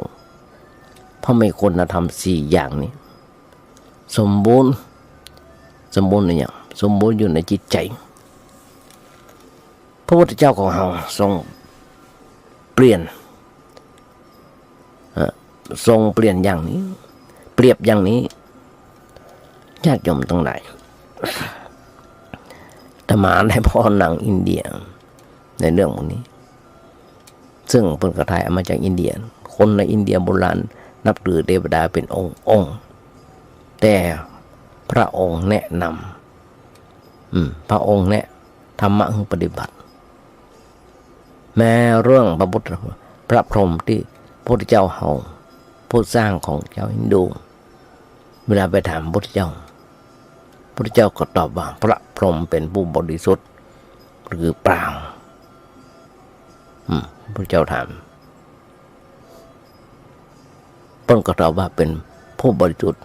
เพราะมีคุณธรรมสี่อย่างนี้ สมบูรณ์ สมบูรณ์ในหยัง สมบูรณ์อยู่ในจิตใจ๋ พระพุทธเจ้าของเฮาทรงเปลี่ยน เอ่อ ทรงเปลี่ยนอย่างนี้ เปรียบอย่างนี้ ญาติโยมตังหลาย อาตมาได้ผ่อหนังอินเดียในเรื่องพวกนี้ ซึ่งเปิ้นก็ถ่ายเอามาจากอินเดีย คนในอินเดียโบราณนับถือเตวดาเป๋นองค์ๆ แต่พระองค์แนะนำ อืม พระองค์แนะธรรมะหื้อปฏิบัติ แม้เรื่องพระพุทธ พระพรหมตี้พระพุทธเจ้าเฮา ผู้สร้างของชาวฮินดู เวลาไปถามพระพุทธเจ้า พระพุทธเจ้าก็ตอบว่า พระพรหมเป็นผู้บริสุทธิ์หรือเปล่า อืม พระพุทธเจ้าถาม ปิ้นก็ตอบว่าเป๋นผู้บริสุทธิ์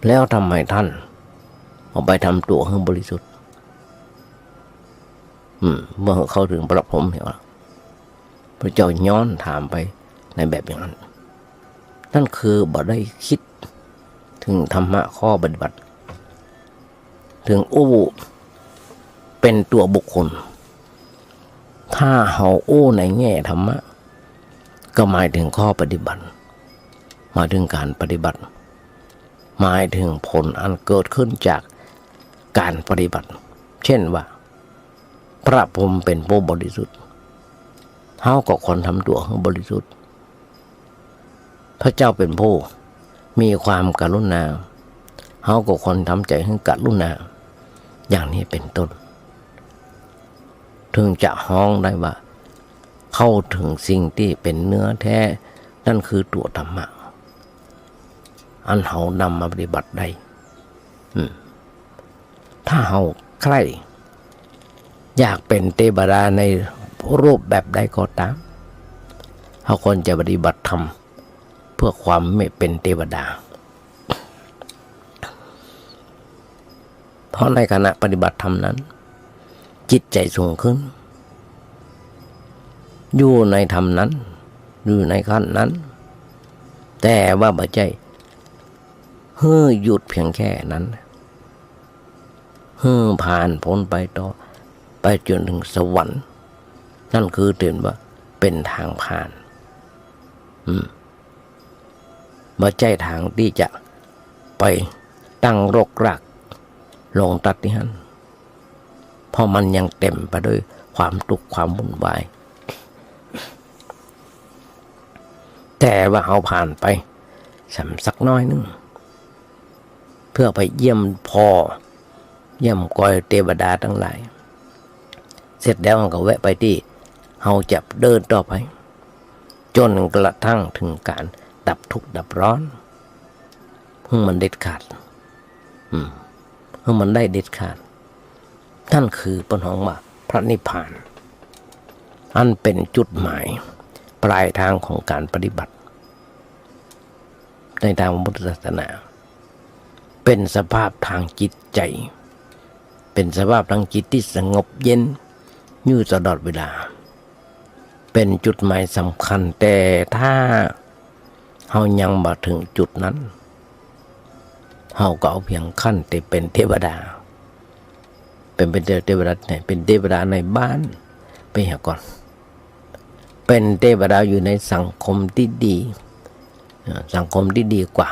แล้วทำไมต้านบ่ไปทำตั๋วหื้อบริสุทธิ์ อืม เมื่อเข้าเถิงพระพรหมเนี่ย พระเจ้าย้อนถามไปในแบบอย่างนั้น นั่นคือบ่ได้กึ๊ดเถิงธรรมะข้อปฏิบัติ เถิงอู้เป๋นตั๋วบุคคล ถ้าเฮาอู้ในแง่ธรรมะ ก็หมายเถิงข้อปฏิบัติ หมายเถิงก๋านปฏิบัติ หมายเถิงผลอันเกิดขึ้นจากก๋านปฏิบัติ เจ้นว่า พระพรหมเป๋นผู้บริสุทธิ์ เฮาก็ควรทำตั๋วหื้อบริสุทธิ์ พระเจ้าเป๋นผู้มีความกรุณา เฮาก็ควรทำใจ๋หื้อกรุณา อย่างนี้เป๋นต้น เถิงจะฮ้องได้ว่า เข้าเถิงสิ่งตี้เป๋นเนื้อแท้ นั่นคือตั๋วธรรมะ อันเฮานำมาปฏิบัติได้ อืม ถ้าเฮาใคร่อยากเป๋นเตวดาในรูปแบบใดก็ต๋าม เฮาควรจะปฏิบัติธรรมเพื่อความไม่เป๋นเตวดา เพราะในขณะปฏิบัติธรรมนั้น จิตใจ๋สูงขึ้น อยู่ในธรรมนั้น อยู่ในขั้นนั้น แต่ว่าบ่ใจ้หื้อหยุดเพียงแค่นั้น หื้อผ่านป๊นไปต่อ ไปจ๋นเถิงสวรรค์ นั่นคือเถิงว่าเป๋นตางผ่าน อืม บ่ใจ้ตางตี้จะไปตั้งรกรากลงตั๊ดตี้หั้น เพราะมันยังเต๋มไปด้วยความตุ๊กข์ความวุ่นวาย แต่ว่าเฮาผ่านไปสักน้อยนึ่ง เพื่อไปเยี่ยมผ่อ เยี่ยมกอยเตวดาตังหลาย เสร็จแล้วเฮาก็แวะไปตี้เฮาจะเดินต่อไป จ๋นกระทั่งเถิงก๋านดับทุกข์ดับร้อน หื้อมันเด็ดขาด อืม หื้อมันได้เด็ดขาด นั่นคือเปิ้นฮ้องว่าพระนิพพาน อันเป๋นจุดหมายปลายตางของก๋านปฏิบัติ ในตางพุทธศาสนา เป๋นสภาพตางจิตใจ๋ เป๋นสภาพตางจิตตี้สงบเย็นอยู่ตลอดเวลา เป๋นจุดหมายสำคัญ แต่ถ้าเฮายังบ่เถิงจุดนั้น เฮาก็เอาเปียงขั้นตี้เป๋นเตวดา เป๋น เป๋นเตวดาไหน เป๋นเตวดาในบ้าน เป๋นหยังก่อ เป๋นเตวดาอยู่ในสังคมตี้ดี เอ่อ สังคมตี้ดีกว่า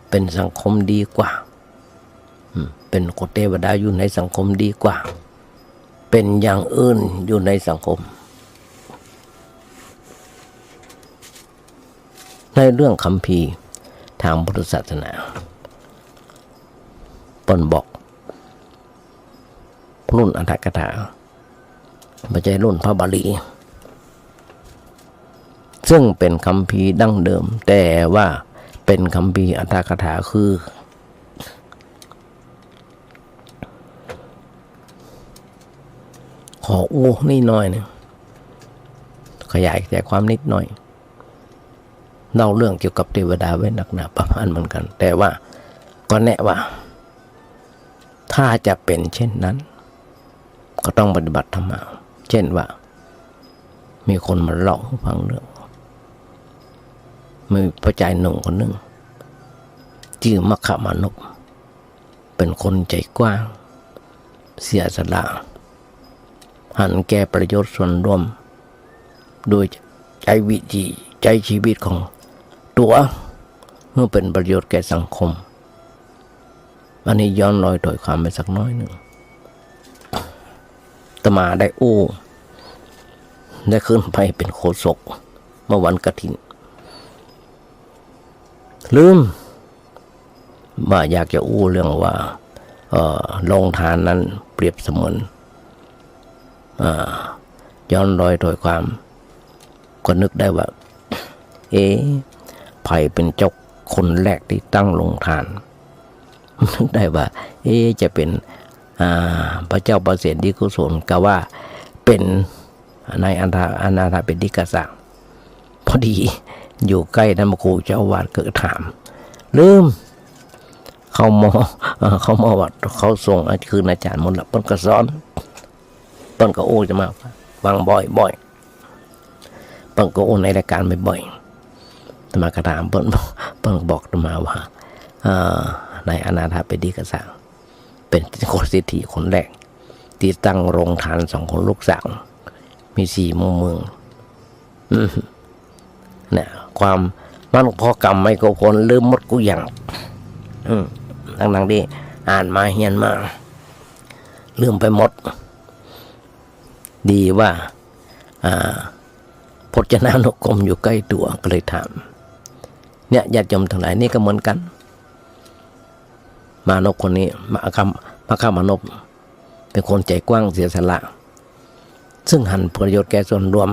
เป๋นสังคมดีกว่า อืม เป๋นคนเตวดาอยู่ในสังคมดีกว่า เป๋นอย่างอื่นอยู่ในสังคม ในเรื่องคัมภีร์ตางพุทธศาสนา เปิ้นบอกรุ่นอัตถกถา บ่ใจ้รุ่นพระบาลี ซึ่งเป๋นคัมภีร์ดั้งเดิม แต่ว่าเป๋นคัมภีร์อัตถกถา คือ ขออู้นิดหน้อยนึ่ง ขยาย ขยายความนิดหน้อย เล่าเรื่องเกี่ยวกับเตวดาไว้นักหนาประมาณเหมือนกั๋น แต่ว่าก็แนะว่า ถ้าจะเป๋นเช่นนั้น ก็ต้องปฏิบัติธรรมะ เช่นว่า มีคนมาเล่าหื้อฟังเรื่อง มีป้อจายหนุ่มคนนึ่ง จื้อมัคคมานพ เป๋นคนใจ๋กว้าง เสียสละ หันแก่ประโยชน์ส่วนรวม โดยใจ๊วิถี ใจ๊ชีวิตของตั๋ว หื้อเป๋นประโยชน์แก่สังคม อันนี้ย้อนรอยถ้อยความไปสักน้อยนึ่ง อาตมาได้อู้ ได้ขึ้นไปเป๋นโฆษกเมื่อวันกฐิน ลืม ว่าอยากจะอู้เรื่องว่า เอ่อ โรงทานนั้นเปรียบเสมือน อ่า ย้อนรอยถ้อยความ ก็นึกได้ว่า เอ๊ะ ใผเป๋นเจ้าคนแรกตี้ตั้งโรงทาน นึกได้ว่า เอ๊ะ จะเป๋น อ่า พระเจ้าประเสนทิโกศล กาว่าเป๋นนายอนาถา อนาถปิณฑิกะสร้าง พอดี อยู่ใก้นั้น พระครูเจ้าอาวาสก็ถาม ลืม เข้าหม้อ เอ่อ เข้าหม้อวัด เขาส่งคืนอาจารย์หมดละ เปิ้นก็สอน เปิ้นก็อู้อาตมาฟังบ่อยๆ เปิ้นก็อู้ในรายการบ่อยๆ อาตมาก็ถามเปิ้น เปิ้นก็บอกอาตมาว่า เอ่อ ในอนาถปิณฑิกสาร เป๋นคนเศรษฐีคนแรก ตี้ตั้งโฮงตานสองคนลูกสาว มีสี่มุมเมือง อืม เนี่ย ความมันพอกำไม่ก็พ้น ลืมหมดกู้อย่าง อืม ตังๆ ตี้อ่านมาเฮียนมา ลืมไปหมด ดีว่า อ่า พจนานุกรมอยู่ใก้ตั๋ว ก็เลยถาม เนี่ย ญาติโยมตังหลาย นี่ก็เหมือนกั๋น มานพคนนี้ มหาคม- มหาคมานพ เป๋นคนใจ๋กว้างเสียสละ ซึ่งหันประโยชน์แก่ส่วนรวม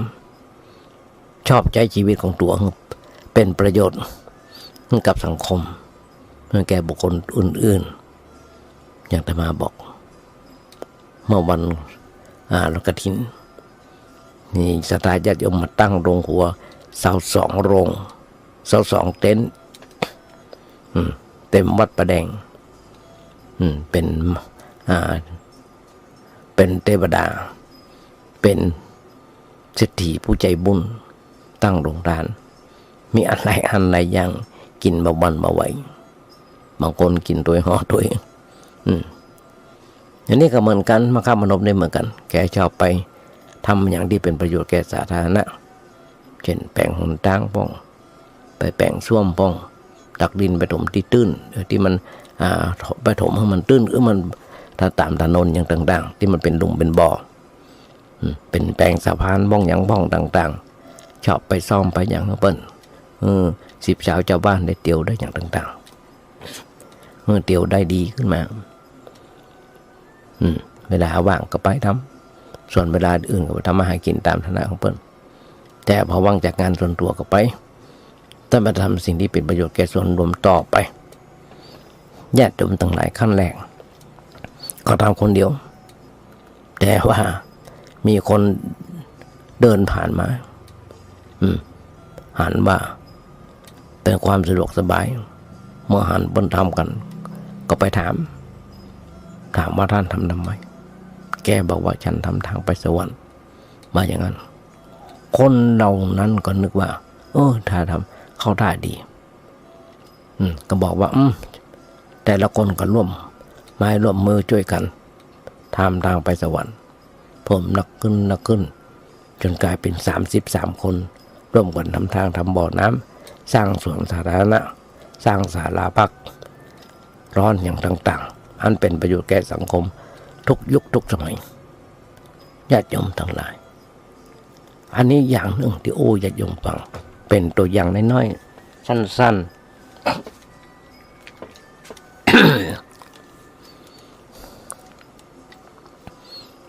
ชอบใจ๊ชีวิตของตั๋วหื้อเป๋นประโยชน์หื้อกับสังคม หื้อแก่บุคคลอื่นๆ อย่างอาตมาบอก เมื่อวัน อ่า ลอยกฐิน มีศรัทธาญาติโยมมาตั้งโฮงครัว ซาวสองโฮง ซาวสองเต็นท์ อืม เต็มวัดป่าแดง อืม เป๋น อ่า เป๋นเตวดา เป๋นเศรษฐีผู้ใจ๋บุญ ตั้งโฮงตาน มีอันหลายอันหลายอย่าง กิ๋นบ่หวั่นบ่ไหว บางคนกิ๋นตวยห่อตวย อืม อันนี้ก็เหมือนกั๋น มหาคมานพนี่เหมือนกั๋น แกชอบไปทำอย่างตี้เป๋นประโยชน์แก่สาธารณะ เช่น แป๋งหนตางพ่อง ไปแป๋งส้วมพ่อง ตักดินไปถมตี้ตื้น เออ ตี้มัน อ่า ไปถมหื้อมันตื้น หื้อมัน ถ้าต๋ามถนนอย่างต่างๆ ตี้มันเป๋นหลุมเป๋นบ่อ อืม เป๋นแป๋งสะพานพ่องหยังพ่องต่างๆ ชอบไปซ่อมไปหยังหื้อเปิ้น เออ สิบสาวจาวบ้านได้เตียวได้หยังต่างๆ เออ เตียวได้ดีขึ้นมา อืม เวลาว่างก็ไปทำ ส่วนเวลาอื่นก็ไปทำมาหากิ๋นต๋ามฐานะของเปิ้น แต่พอว่างจากงานส่วนตั๋วก็ไป ต้องไปทำสิ่งตี้เป๋นประโยชน์แก่ส่วนรวมต่อไป ญาติโยมตังหลาย ขั้นแรก เขาทำคนเดียว แต่ว่ามีคนเดินผ่านมา อืม หันว่าเป๋นความสะดวกสบาย เมื่อหันเปิ้นทำกั๋น ก็ไปถาม ถามว่า "ต้านทำทำไม" แกบอกว่า "ฉันทำตางไปสวรรค์" ว่าอย่างนั้น คนเหล่านั้นก็นึกว่า เออ ถ้าทำเข้าท่าดี อืม ก็บอกว่า อืม แต่ละคนก็ร่วมไม้ร่วมมือจ้วยกั๋น ทำตางไปสวรรค์ เพิ่มนักขึ้น นักขึ้น จ๋นก๋ายเป๋นสามสิบสามคน ร่วมกั๋นทำตาง ทำบ่อน้ำ สร้างสวนสาธารณะ สร้างศาลาพักร้อนอย่างต่างๆ อันเป๋นประโยชน์แก่สังคมทุกยุคทุกสมัย ญาติโยมตังหลาย อันนี้อย่างนึ่งตี้อู้ญาติโยมฟัง เป๋นตั๋วอย่างน้อยๆ สั้นๆ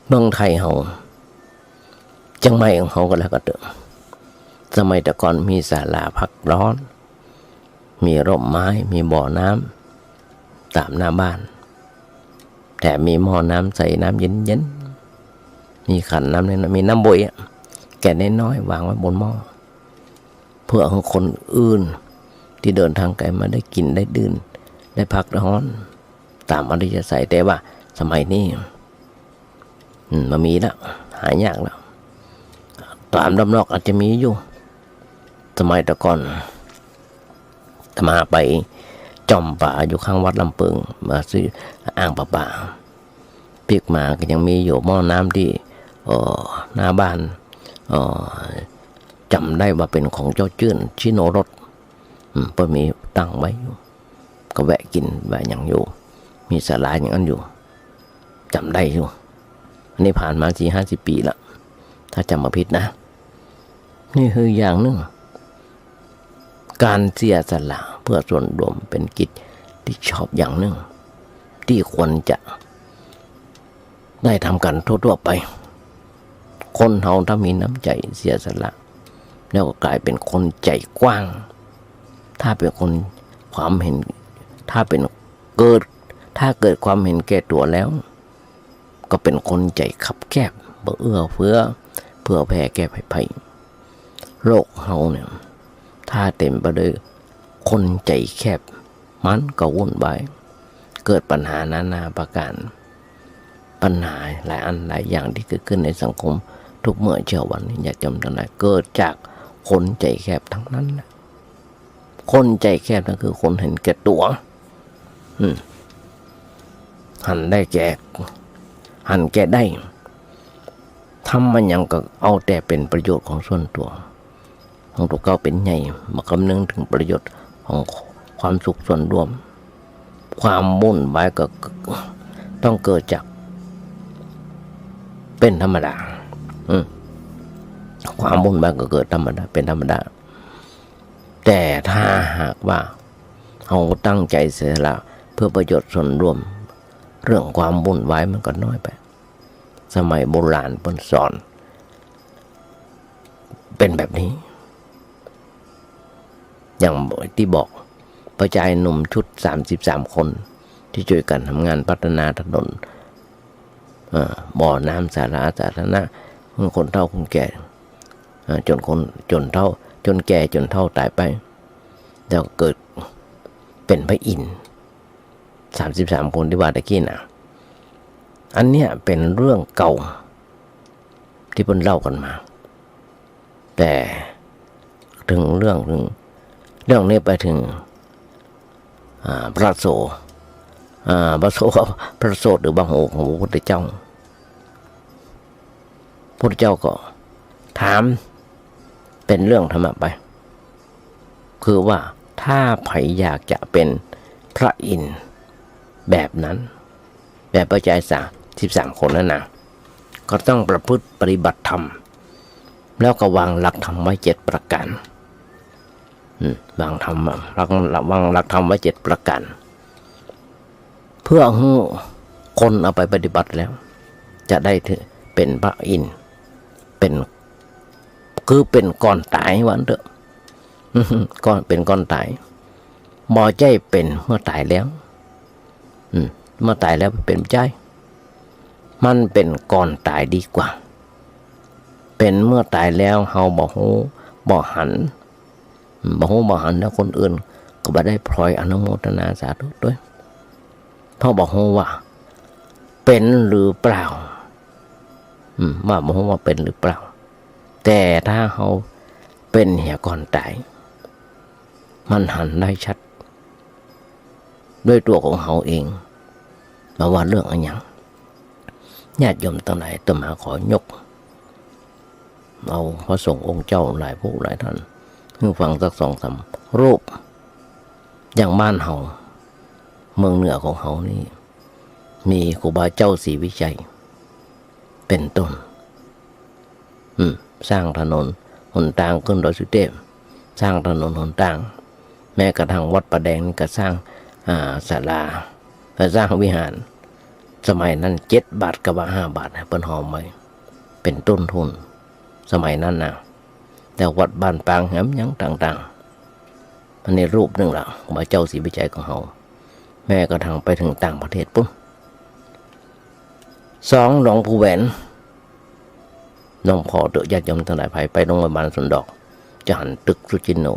เมืองไทยเฮา เจียงใหม่ของเฮาก็แล้วก็เต๊อะ สมัยแต่ก่อนมีศาลาพักร้อน มีร่มไม้ มีบ่อน้ำต๋ามหน้าบ้าน แถมมีหม้อน้ำใส น้ำเย็นๆ มีขันน้ำน้อยๆ มีน้ำบวยอะ แก้วน้อยๆ วางไว้บนหม้อ เพื่อหื้อคนอื่นตี้เดินตางไก๋มาได้กิ๋น ได้ดื่ม ได้พักร้อน ต๋ามอัธยาศัย แต่ว่าสมัยนี้ อืม บ่มีละ หายากละ ต๋ามด้อมนอกอาจจะมีอยู่ สมัยแต่ก่อน อาตมาไปจ่อมป๋าอยู่ข้างวัดลำเปิง มาซื้ออ่างประปา ปิ๊กมาก็ยังมีอยู่หม้อน้ำตี้ เอ่อ หน้าบ้าน เอ่อ จ๋ำได้ว่าเป๋นของเจ้าจื้น ชิโนรส อืม เปิ้นมีตั้งไว้อยู่ ก็แวะกิ๋นแวะหยังอยู่ มีศาลาอย่างอั้นอยู่ จ๋ำได้อยู่ อันนี้ผ่านมาสี่ห้าสิบปี๋ละ ถ้าจ๋ำบ่ผิดนะ นี่คืออย่างนึ่ง ก๋านเสียสละเพื่อส่วนรวมเป๋นกิจตี้ชอบอย่างนึ่ง ตี้ควรจะได้ทำกั๋นทั่วๆ ไป คนเฮาถ้ามีน้ำใจ๋เสียสละ แล้วก็ก๋ายเป๋นคนใจ๋กว้าง ถ้าเป๋นคนความเห็น ถ้าเป๋นเกิด ถ้าเกิดความเห็นแก่ตั๋วแล้ว ก็เป๋นคนใจ๋คับแคบ บ่เอื้อเฟื้อ เผื่อแผ่แก่ใผๆ โลกเฮาเนี่ย ถ้าเต๋มไปด้วยคนใจ๋แคบ มันก็วุ่นวาย เกิดปัญหานานาประก๋าน ปัญหาหลายอันหลายอย่างตี้เกิดขึ้นในสังคมทุกเมื่อเช้าวันนี้ ญาติโยมตังหลาย เกิดจากคนใจ๋แคบตังนั้นนะ คนใจ๋แคบนั่นคือคนหันแก่ตั๋ว อืม หันได้แก่ หันแก่ได้ ทำมาหยังก็เอาแต่เป๋นประโยชน์ของส่วนตั๋ว ของตั๋วเก่าเป๋นใหญ่ บ่คำนึงเถิงประโยชน์ของความสุขส่วนร่วม ความวุ่นวายก็ต้องเกิดจาก เป๋นธรรมดา อืม ความวุ่นวายก็เกิดธรรมดา เป๋นธรรมดา แต่ถ้าหากว่าเฮาตั้งใจ๋เสียสละเพื่อประโยชน์ส่วนร่วม เรื่องความวุ่นวายมันก็น้อยไป สมัยโบราณเปิ้นสอน เป๋นแบบนี้ อย่างตี้บอก ป้อจายหนุ่มชุดสามสิบสามคน ตี้จ้วยกั๋นทำงานพัฒนาถนน เอ่อ บ่อน้ำสาธารณะ สาธารณะ คนเฒ่าคนแก่ เอ่อ จ๋นคน จ๋นเฒ่า จ๋นแก่จ๋นเฒ่าต๋ายไป แล้วเกิดเป๋นพระอินทร์ สามสิบสามคนตี้ว่าตะกี้นะ อันเนี้ยเป๋นเรื่องเก่าตี้เปิ้นเล่ากั๋นมา แต่เถิงเรื่อง เถิงเรื่องนี้ไปเถิง อ่า พระโส อ่า พระโส พระโสตหรือบังโหของพระพุทธเจ้า พุทธเจ้าก็ถามเป๋นเรื่องธรรมะไป คือว่าถ้าใผอยากจะเป๋นพระอินทร์แบบนั้น แบบป้อจายสามสิบสามคนนั้นนะ ก็ต้องประพฤติปฏิบัติธรรม แล้วก็วางหลักธรรมไว้เจ็ดประก๋าน อืม วางธรรม วาง วางหลักธรรมไว้เจ็ดประก๋าน เพื่อหื้อคนเอาไปปฏิบัติแล้ว จะได้ถือเป๋นพระอินทร์ เป๋น คือเป๋นก่อนต๋ายว่าอั้นเต๊อะ ก่อน เป๋นก่อนต๋าย บ่ใจ้เป๋นเมื่อต๋ายแล้ว อืม เมื่อต๋ายแล้วเป๋นบ่ใจ้ มันเป๋นก่อนต๋ายดีกว่า เป๋นเมื่อต๋ายแล้วเฮาบ่ฮู้บ่หัน อืม บ่ฮู้บ่หันแล้วคนอื่นก็บ่ได้พลอยอนุโมทนาสาธุตวย เพราะบ่ฮู้ว่าเป๋นหรือเปล่า อืม ว่าบ่ฮู้ว่าเป๋นหรือเปล่า แต่ถ้าเฮาเป๋นเหียก่อนต๋าย มันหันได้ชัด ด้วยตั๋วของเฮาเอง บ่ว่าเรื่องอะหยัง ญาติโยมตังหลาย อาตมาขอยกเอาพระสงฆ์องค์เจ้าหลายผู้หลายต้าน หื้อฟังสักสองสามรูป อย่างบ้านเฮา เมืองเหนือของเฮานี่ มีครูบาเจ้าศรีวิชัย เป๋นต้น อืม สร้างถนนหนตางขึ้นดอยสุเตพ สร้างถนนหนตาง แม้กระทั่งวัดป่าแดงนี่ก็สร้าง อ่า ศาลา และสร้างวิหาร สมัยนั้นเจ็ดบาทกับว่าห้าบาท เปิ้นหอมไว้ เป๋นต้นทุน สมัยนั้นนะ แล้ววัดบ้านปางแหมหยังต่างๆ อันนี้รูปนึ่งละ ครูบาเจ้าศรีวิชัยของเฮา แม้กระทั่งไปเถิงต่างประเทศปู๊น สอง หลวงปู่แหวน หลวงพ่อเต๊อะ ญาติโยมตังหลาย ใผไปโรงพยาบาลสวนดอก จะหันตึกสุจินโน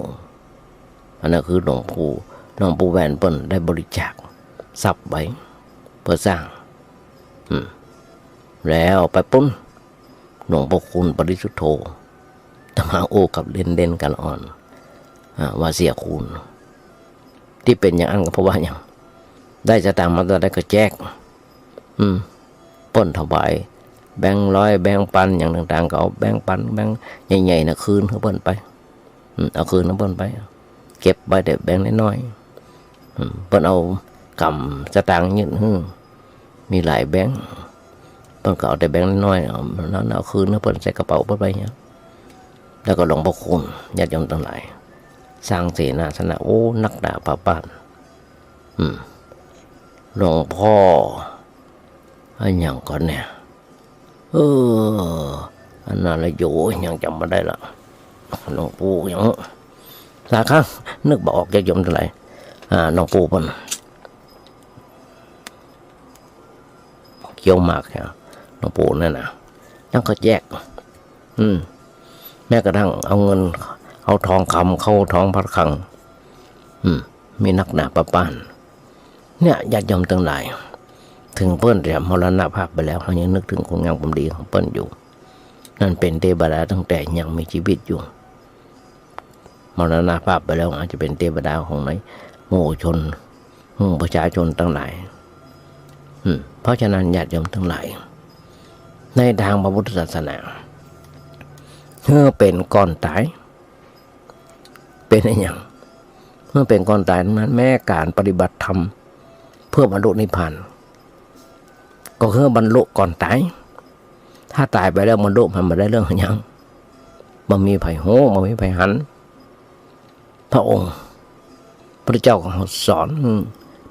อันนั้นคือหลวงปู่ หลวงปู่แหวนเปิ้นได้บริจาคทรัพย์ไว้ เพื่อสร้าง อืม แล้วไปปู๊น หลวงพ่อคูณปริสุทธโธ อาตมาอู้กับเล่นๆ กั๋นอ่อน อ่า ว่าเสียคูณ ตี้เป๋นอย่างอั้นก็เพราะว่าหยัง ได้สตางค์มาเต้าใดก็แจก อืม เปิ้นถวายแบงค์ร้อย แบงค์ปัน อย่างต่างๆ ก็เอาแบงค์ปัน แบงค์ใหญ่ๆ น่ะคืนหื้อเปิ้นไป อืม เอาคืนหื้อเปิ้นไป เก็บไว้แต่แบงค์น้อยๆ อืม เปิ้นเอาก๋ำสตางค์ยื่นหื้อ มีหลายแบงค์ เปิ้นก็เอาแต่แบงค์น้อยๆ เอา นั้นเอาคืนหื้อเปิ้นใส่กระเป๋าเปิ้นไปเนี่ย แล้วก็หลวงพ่อคูณ ญาติโยมตังหลาย สร้างเสนาสนะ โอ้ นักหนาพาบ้าน อืม หลวงพ่อ อะหยังก่อนเนี่ย เออ อันนั้นละโย ยังจ๋ำบ่ได้ละ หลวงปู่หยัง สาขา นึกบ่ออก ญาติโยมตังหลาย อ่า หลวงปู่เปิ้น เคี้ยวหมากเนี่ย หลวงปู่นั่นน่ะ ยังก็แจก อืม แม้กระทั่งเอาเงิน เอาทองคำเข้าท้องพระคลัง อืม มีนักหนาปะป้าน เนี่ย ญาติโยมตังหลาย เถิงเปิ้นจะมรณภาพไปแล้ว เฮายังนึกเถิงคุณงามความดีของเปิ้นอยู่ นั่นเป๋นเตวดาตั้งแต่ยังมีจีวิตอยู่ มรณภาพไปแล้วอาจจะเป๋นเตวดาของในหมู่ชน หมู่ประชาชนตังหลาย อืม เพราะฉะนั้นญาติโยมตังหลาย ในตางพระพุทธศาสนา เมื่อเป๋นก่อนต๋าย เป๋นอะหยัง เมื่อเป๋นก่อนต๋ายนั้น แม้ก๋านปฏิบัติธรรมเพื่อบรรลุนิพพาน ก็คือบรรลุก่อนต๋าย ถ้าต๋ายไปแล้วบรรลุมันบ่ได้เรื่องอะหยัง บ่มีใผฮู้ บ่มีใผหัน พระองค์ พุทธเจ้าของเฮาสอน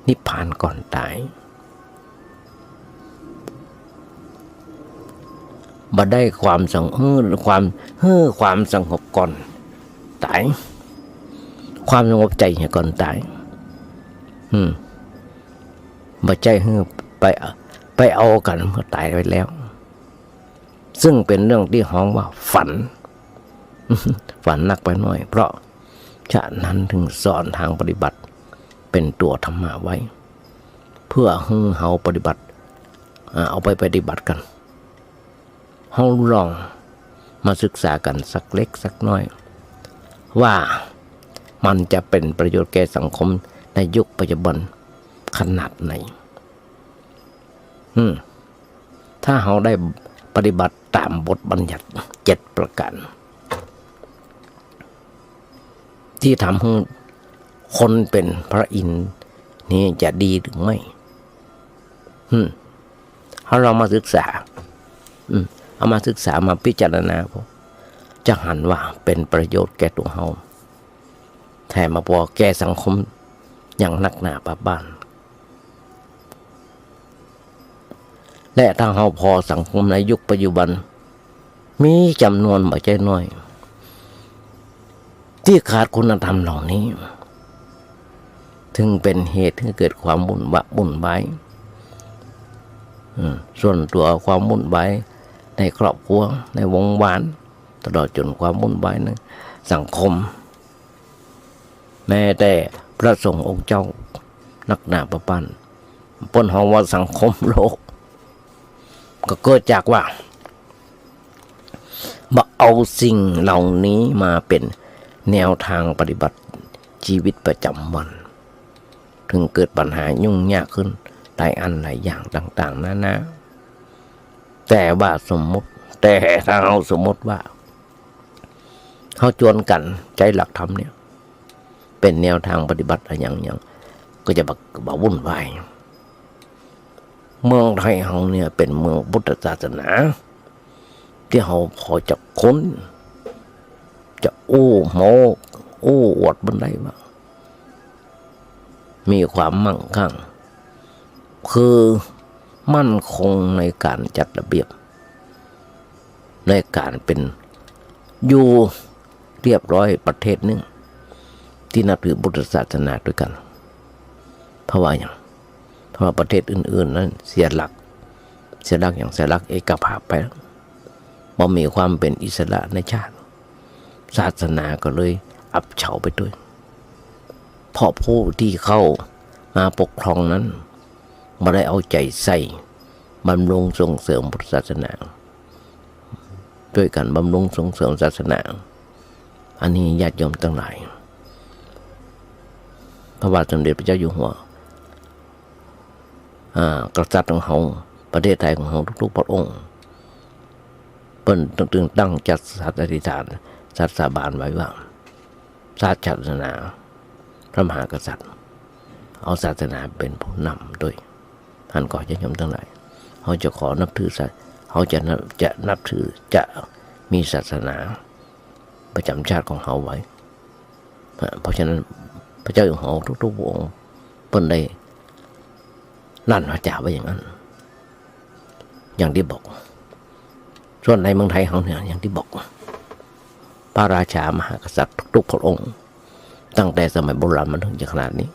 นิพพานก่อนต๋าย บ่ได้ความสง- หื้อความ- หื้อความสงบก่อนต๋าย ความสงบใจ๋เหียก่อนต๋าย อืม บ่ใจ้หื้อไป- ไปเอากั๋นเมื่อต๋ายไปแล้ว ซึ่งเป๋นเรื่องตี้ฮ้องว่าฝัน ฝันนักไปหน้อย เพราะฉะนั้นเถิงสอนตางปฏิบัติเป๋นตั๋วธรรมะไว้ เพื่อหื้อเฮาปฏิบัติ อ่า เอาไปปฏิบัติกั๋น เฮาลองมาศึกษากั๋นสักเล็กสักน้อย ว่ามันจะเป๋นประโยชน์แก่สังคมในยุคปัจจุบันขนาดไหน อืม ถ้าเฮาได้ปฏิบัติต๋ามบทบัญญัติเจ็ดประก๋าน ตี้ทำหื้อคนเป๋นพระอินทร์นี้จะดีหรือไม่ อืม เฮาลองมาศึกษา อืม เอามาศึกษา มาพิจารณา จะหันว่าเป๋นประโยชน์แก่ตั๋วเฮา แถมมาปอแก่สังคมอย่างนักหนาปะป้าน และถ้าเฮาผ่อสังคมในยุคปัจจุบัน มีจ๋ำนวนบ่ใจ้น้อย ตี้ขาดคุณธรรมเหล่านี้ เถิงเป๋นเหตุหื้อเกิดความวุ่นวะ- วุ่นวาย อืม ส่วนตั๋ว ความวุ่นวายในครอบครัว ในวงศ์วาน ตลอดจ๋นความวุ่นวายในสังคม แม้แต่พระสงฆ์องค์เจ้านักหนาปะป้าน เปิ้นฮ้องว่าสังคมโลก ก็เกิดจากว่า บ่เอาสิ่งเหล่านี้มาเป๋นแนวตางปฏิบัติจีวิตประจ๋ำวัน เถิงเกิดปัญหายุ่งยากขึ้นหลายอันหลายอย่างต่างๆ นานา แต่ว่าสมมุติ แต่ถ้าเฮาสมมุติว่า เฮาจวนกั๋นใจ๊หลักธรรมเนี่ย เป๋นแนวตางปฏิบัติอะหยังๆ ก็จะบ่- บ่วุ่นวาย เมืองไทยเฮาเนี่ยเป๋นเมืองพุทธศาสนา ตี้เฮาผ่อจะค้น จะอู้โม้ อู้อวดบ่ได้ว่า มีความมั่งคั่ง คือมั่นคงในก๋านจัดระเบียบ ในก๋านเป๋นอยู่เรียบร้อยประเทศนึ่ง ตี้นับถือพุทธศาสนาตวยกั๋น เพราะว่าหยัง เพราะว่าประเทศอื่นๆ นั้นเสียหลัก เสียหลักหยัง เสียหลักเอกภาพไปแล้ว บ่มีความเป๋นอิสระในชาติ ศาสนาก็เลยอับเฉาไปตวย เพราะผู้ตี้เข้ามาปกครองนั้น บ่ได้เอาใจ๋ใส่บำรุงส่งเสริมพุทธศาสนา ตวยกั๋นบำรุงส่งเสริมศาสนา อันนี้ญาติโยมตังหลาย พระบาทสมเด็จพระเจ้าอยู่หัว อ่า กษัตริย์ของเฮา ประเทศไทยของเฮาทุกๆ พระองค์ เปิ้นตึงตั้งจิตอธิษฐาน สัตย์สาบานไว้ว่า ศาสนา พระมหากษัตริย์ เอาศาสนาเป๋นผู้นำตวย หั้นก่อญาติโยมตังหลาย เฮาจะขอนับถือศา- เฮาจะนับ- จะนับถือ จะมีศาสนาประจ๋ำชาติของเฮาไว้ เพราะฉะนั้นพระเจ้าอยู่หัวทุกๆ พระองค์ เปิ้นได้ลั่นวาจ๋าไว้อย่างนั้น อย่างตี้บอก ส่วนในเมืองไทยเฮาเนี่ย อย่างตี้บอก พระราชามหากษัตริย์ทุกๆ พระองค์ ตั้งแต่สมัยโบราณมาเถิงขนาดนี้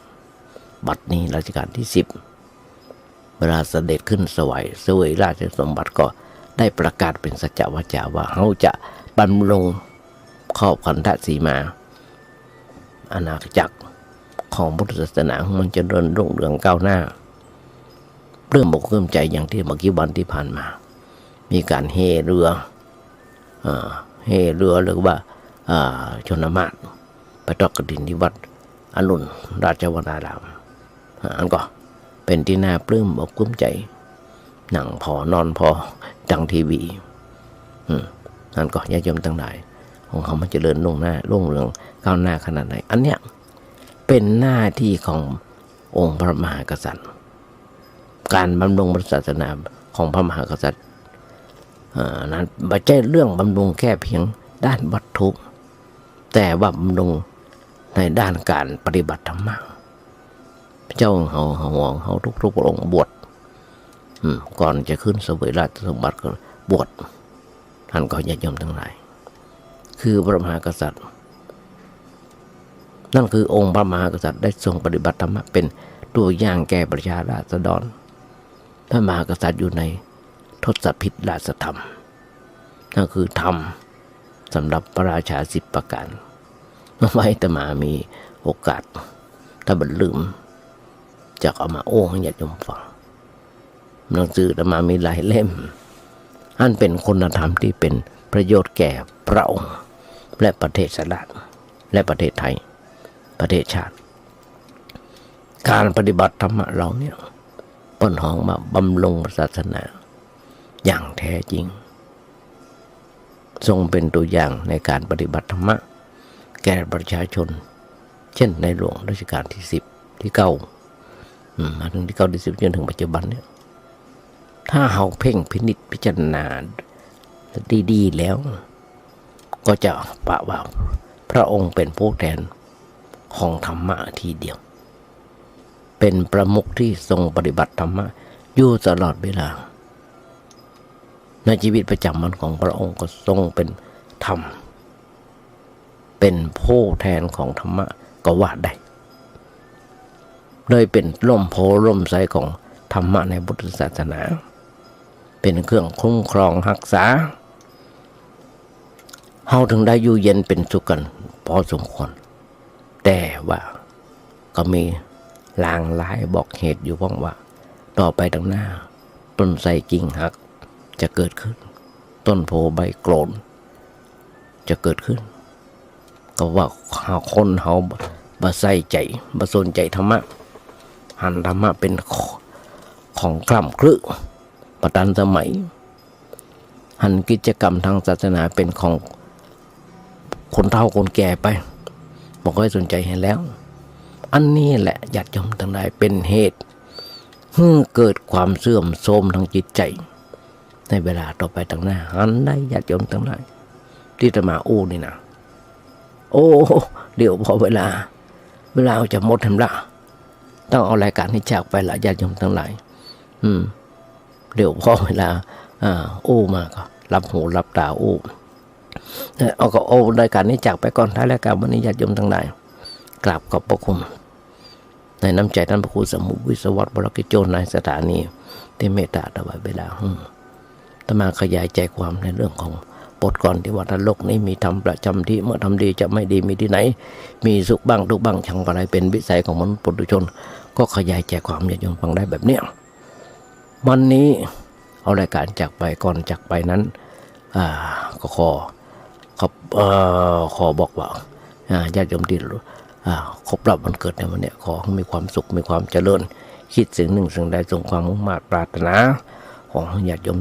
บัดนี้รัชกาลตี้สิบ เวลาเสด็จขึ้นสวย- เสวยราชสมบัติก็ได้ประกาศเป๋นสัจจวาจ๋าว่า เฮาจะบำรุง ครอบขันธสีมา อาณาจักรของพุทธศาสนามันเจริญรุ่งเรืองก้าวหน้า ปลื้มอกปลื้มใจ๋อย่างตี้บ่ากี่วันตี้ผ่านมา มีก๋านแห่เรือ อ่า แห่เรือ เรียกว่า อ่า ชนมาส ไปทอดกฐินตี้วัดอรุณราชวนาราม อ่า อันก็เป๋นตี้น่าปลื้มอกปลื้มใจ๋ นั่งผ่อนอนผ่อ ตังทีวี อืม อันก็ญาติโยมตังหลาย ของเฮามันเจริญรุ่งหน้า รุ่งเรืองก้าวหน้าขนาดไหน อันเนี้ยเป๋นหน้าตี้ขององค์พระมหากษัตริย์ ก๋านบำรุงพระศาสนาของพระมหากษัตริย์ อ่า นั้นบ่ใจ้เรื่องบำรุงแค่เพียงด้านวัตถุ แต่ว่าบำรุงในด้านก๋านปฏิบัติธรรมะ พระเจ้าเฮา เฮา เฮาทุกๆ พระองค์บวช อืม ก่อนจะขึ้นเสวยราชสมบัติก็บวช อันก็ญาติโยมตังหลาย คือพระมหากษัตริย์ นั่นคือองค์พระมหากษัตริย์ได้ทรงปฏิบัติธรรมะเป๋นตั๋วอย่างแก่ประชาราษฎร พระมหากษัตริย์อยู่ในทศพิธราชธรรม นั่นคือธรรมสำหรับพระราชาสิบประก๋าน ไว้อาตมามีโอกาส ถ้าบ่ลืม จะเอามาโอ้หื้อญาติโยมฟัง หนังสืออาตมามีหลายเล่ม อันเป๋นคุณธรรมตี้เป๋นประโยชน์แก่พระองค์ และประเทศชาติ และประเทศไทย ประเทศชาติ ก๋านปฏิบัติธรรมะเฮาเนี่ย เปิ้นฮ้องว่าบำรุงศาสนาอย่างแท้จริง ทรงเป๋นตั๋วอย่างในก๋านปฏิบัติธรรมะแก่ประชาชน เช่นในหลวงรัชกาลตี้สิบ ตี้เก้า อืม มาเถิงตี้เก้าตี้สิบ จ๋นเถิงปัจจุบันเนี่ย ถ้าเฮาเพ่งพินิจพิจารณาดีๆ แล้ว ก็จะปะว่าพระองค์เป๋นผู้แทนของธรรมะทีเดียว เป๋นประมุขตี้ทรงปฏิบัติธรรมะอยู่ตลอดเวลา ในชีวิตประจ๋ำวันของพระองค์ก็ทรงเป๋นธรรม เป๋นผู้แทนของธรรมะก็ว่าได้ เลยเป๋นร่มโพธิ์ร่มไทรของธรรมะในพุทธศาสนา เป๋นเครื่องคุ้มครองฮักษา เฮาเถิงได้อยู่เย็นเป๋นสุขกั๋นพอสมควร แต่ว่าก็มีลางร้ายบอกเหตุอยู่พ่องว่า ต่อไปตังหน้า ต้นไทรกิ่งหักจะเกิดขึ้น ต้นโพธิ์ใบโกรนจะเกิดขึ้น ก็ว่าคนเฮาบ่ใส่ใจ๋ บ่สนใจ๋ธรรมะ หันธรรมะเป๋นของคร่ำครึ บ่ตันสมัย หันกิจกรรมตางศาสนาเป๋นของคนเฒ่าคนแก่ไป บ่ค่อยสนใจ๋หั้นแล้ว อันนี้แหละญาติโยมตังหลาย เป๋นเหตุหื้อเกิดความเสื่อมโทรมตางจิตใจ๋ ในเวลาต่อไปตังหน้า หันได้ญาติโยมตังหลาย ตี้อาตมาอู้นี่นะ โอ้ เดี๋ยวผ่อเวลา เวลาจะหมดแหมละ ต้องเอารายก๋านนี้จากไปละญาติโยมตังหลาย อืม เดี๋ยวผ่อเวลา อ่า อู้มาก็หลับหูหลับต๋าอู้ เอ่อ เอาก็เอารายก๋านนี้จากไปก่อน ท้ายรายก๋านวันนี้ญาติโยมตังหลาย กราบขอบพระคุณ ในน้ำใจ๋ต้านพระครูสมุห์วิศวัตร วรกิจโจ นายสถานี ตี้เมตต๋าถวายเวลา อืม อาตมาขยายใจ๋ความในเรื่องของบทกลอนตี้ว่า ถ้าโลกนี้มีธรรมประจ๋ำที่ เมื่อทำดีจะไม่ดีมีที่ไหน มีสุขบ้างทุกข์บ้าง ช่างปะไร เป๋นวิสัยของมนุษย์ปุถุชน ก็ขยายใจ๋ความญาติโยมฟังได้แบบเนี้ย วันนี้เอารายก๋านจากไป ก่อนจากไปนั้น อ่า ก็ขอ ขอบ เอ่อ ขอบอกว่า อ่า ญาติโยมตี้ อ่า ครบรอบวันเกิดในวันเนี้ย ขอหื้อมีความสุข มีความเจริญ คิดสิ่งนึ่งสิ่งใดสมความมุ่งมาดปรารถนา ขอหื้อญาติโยม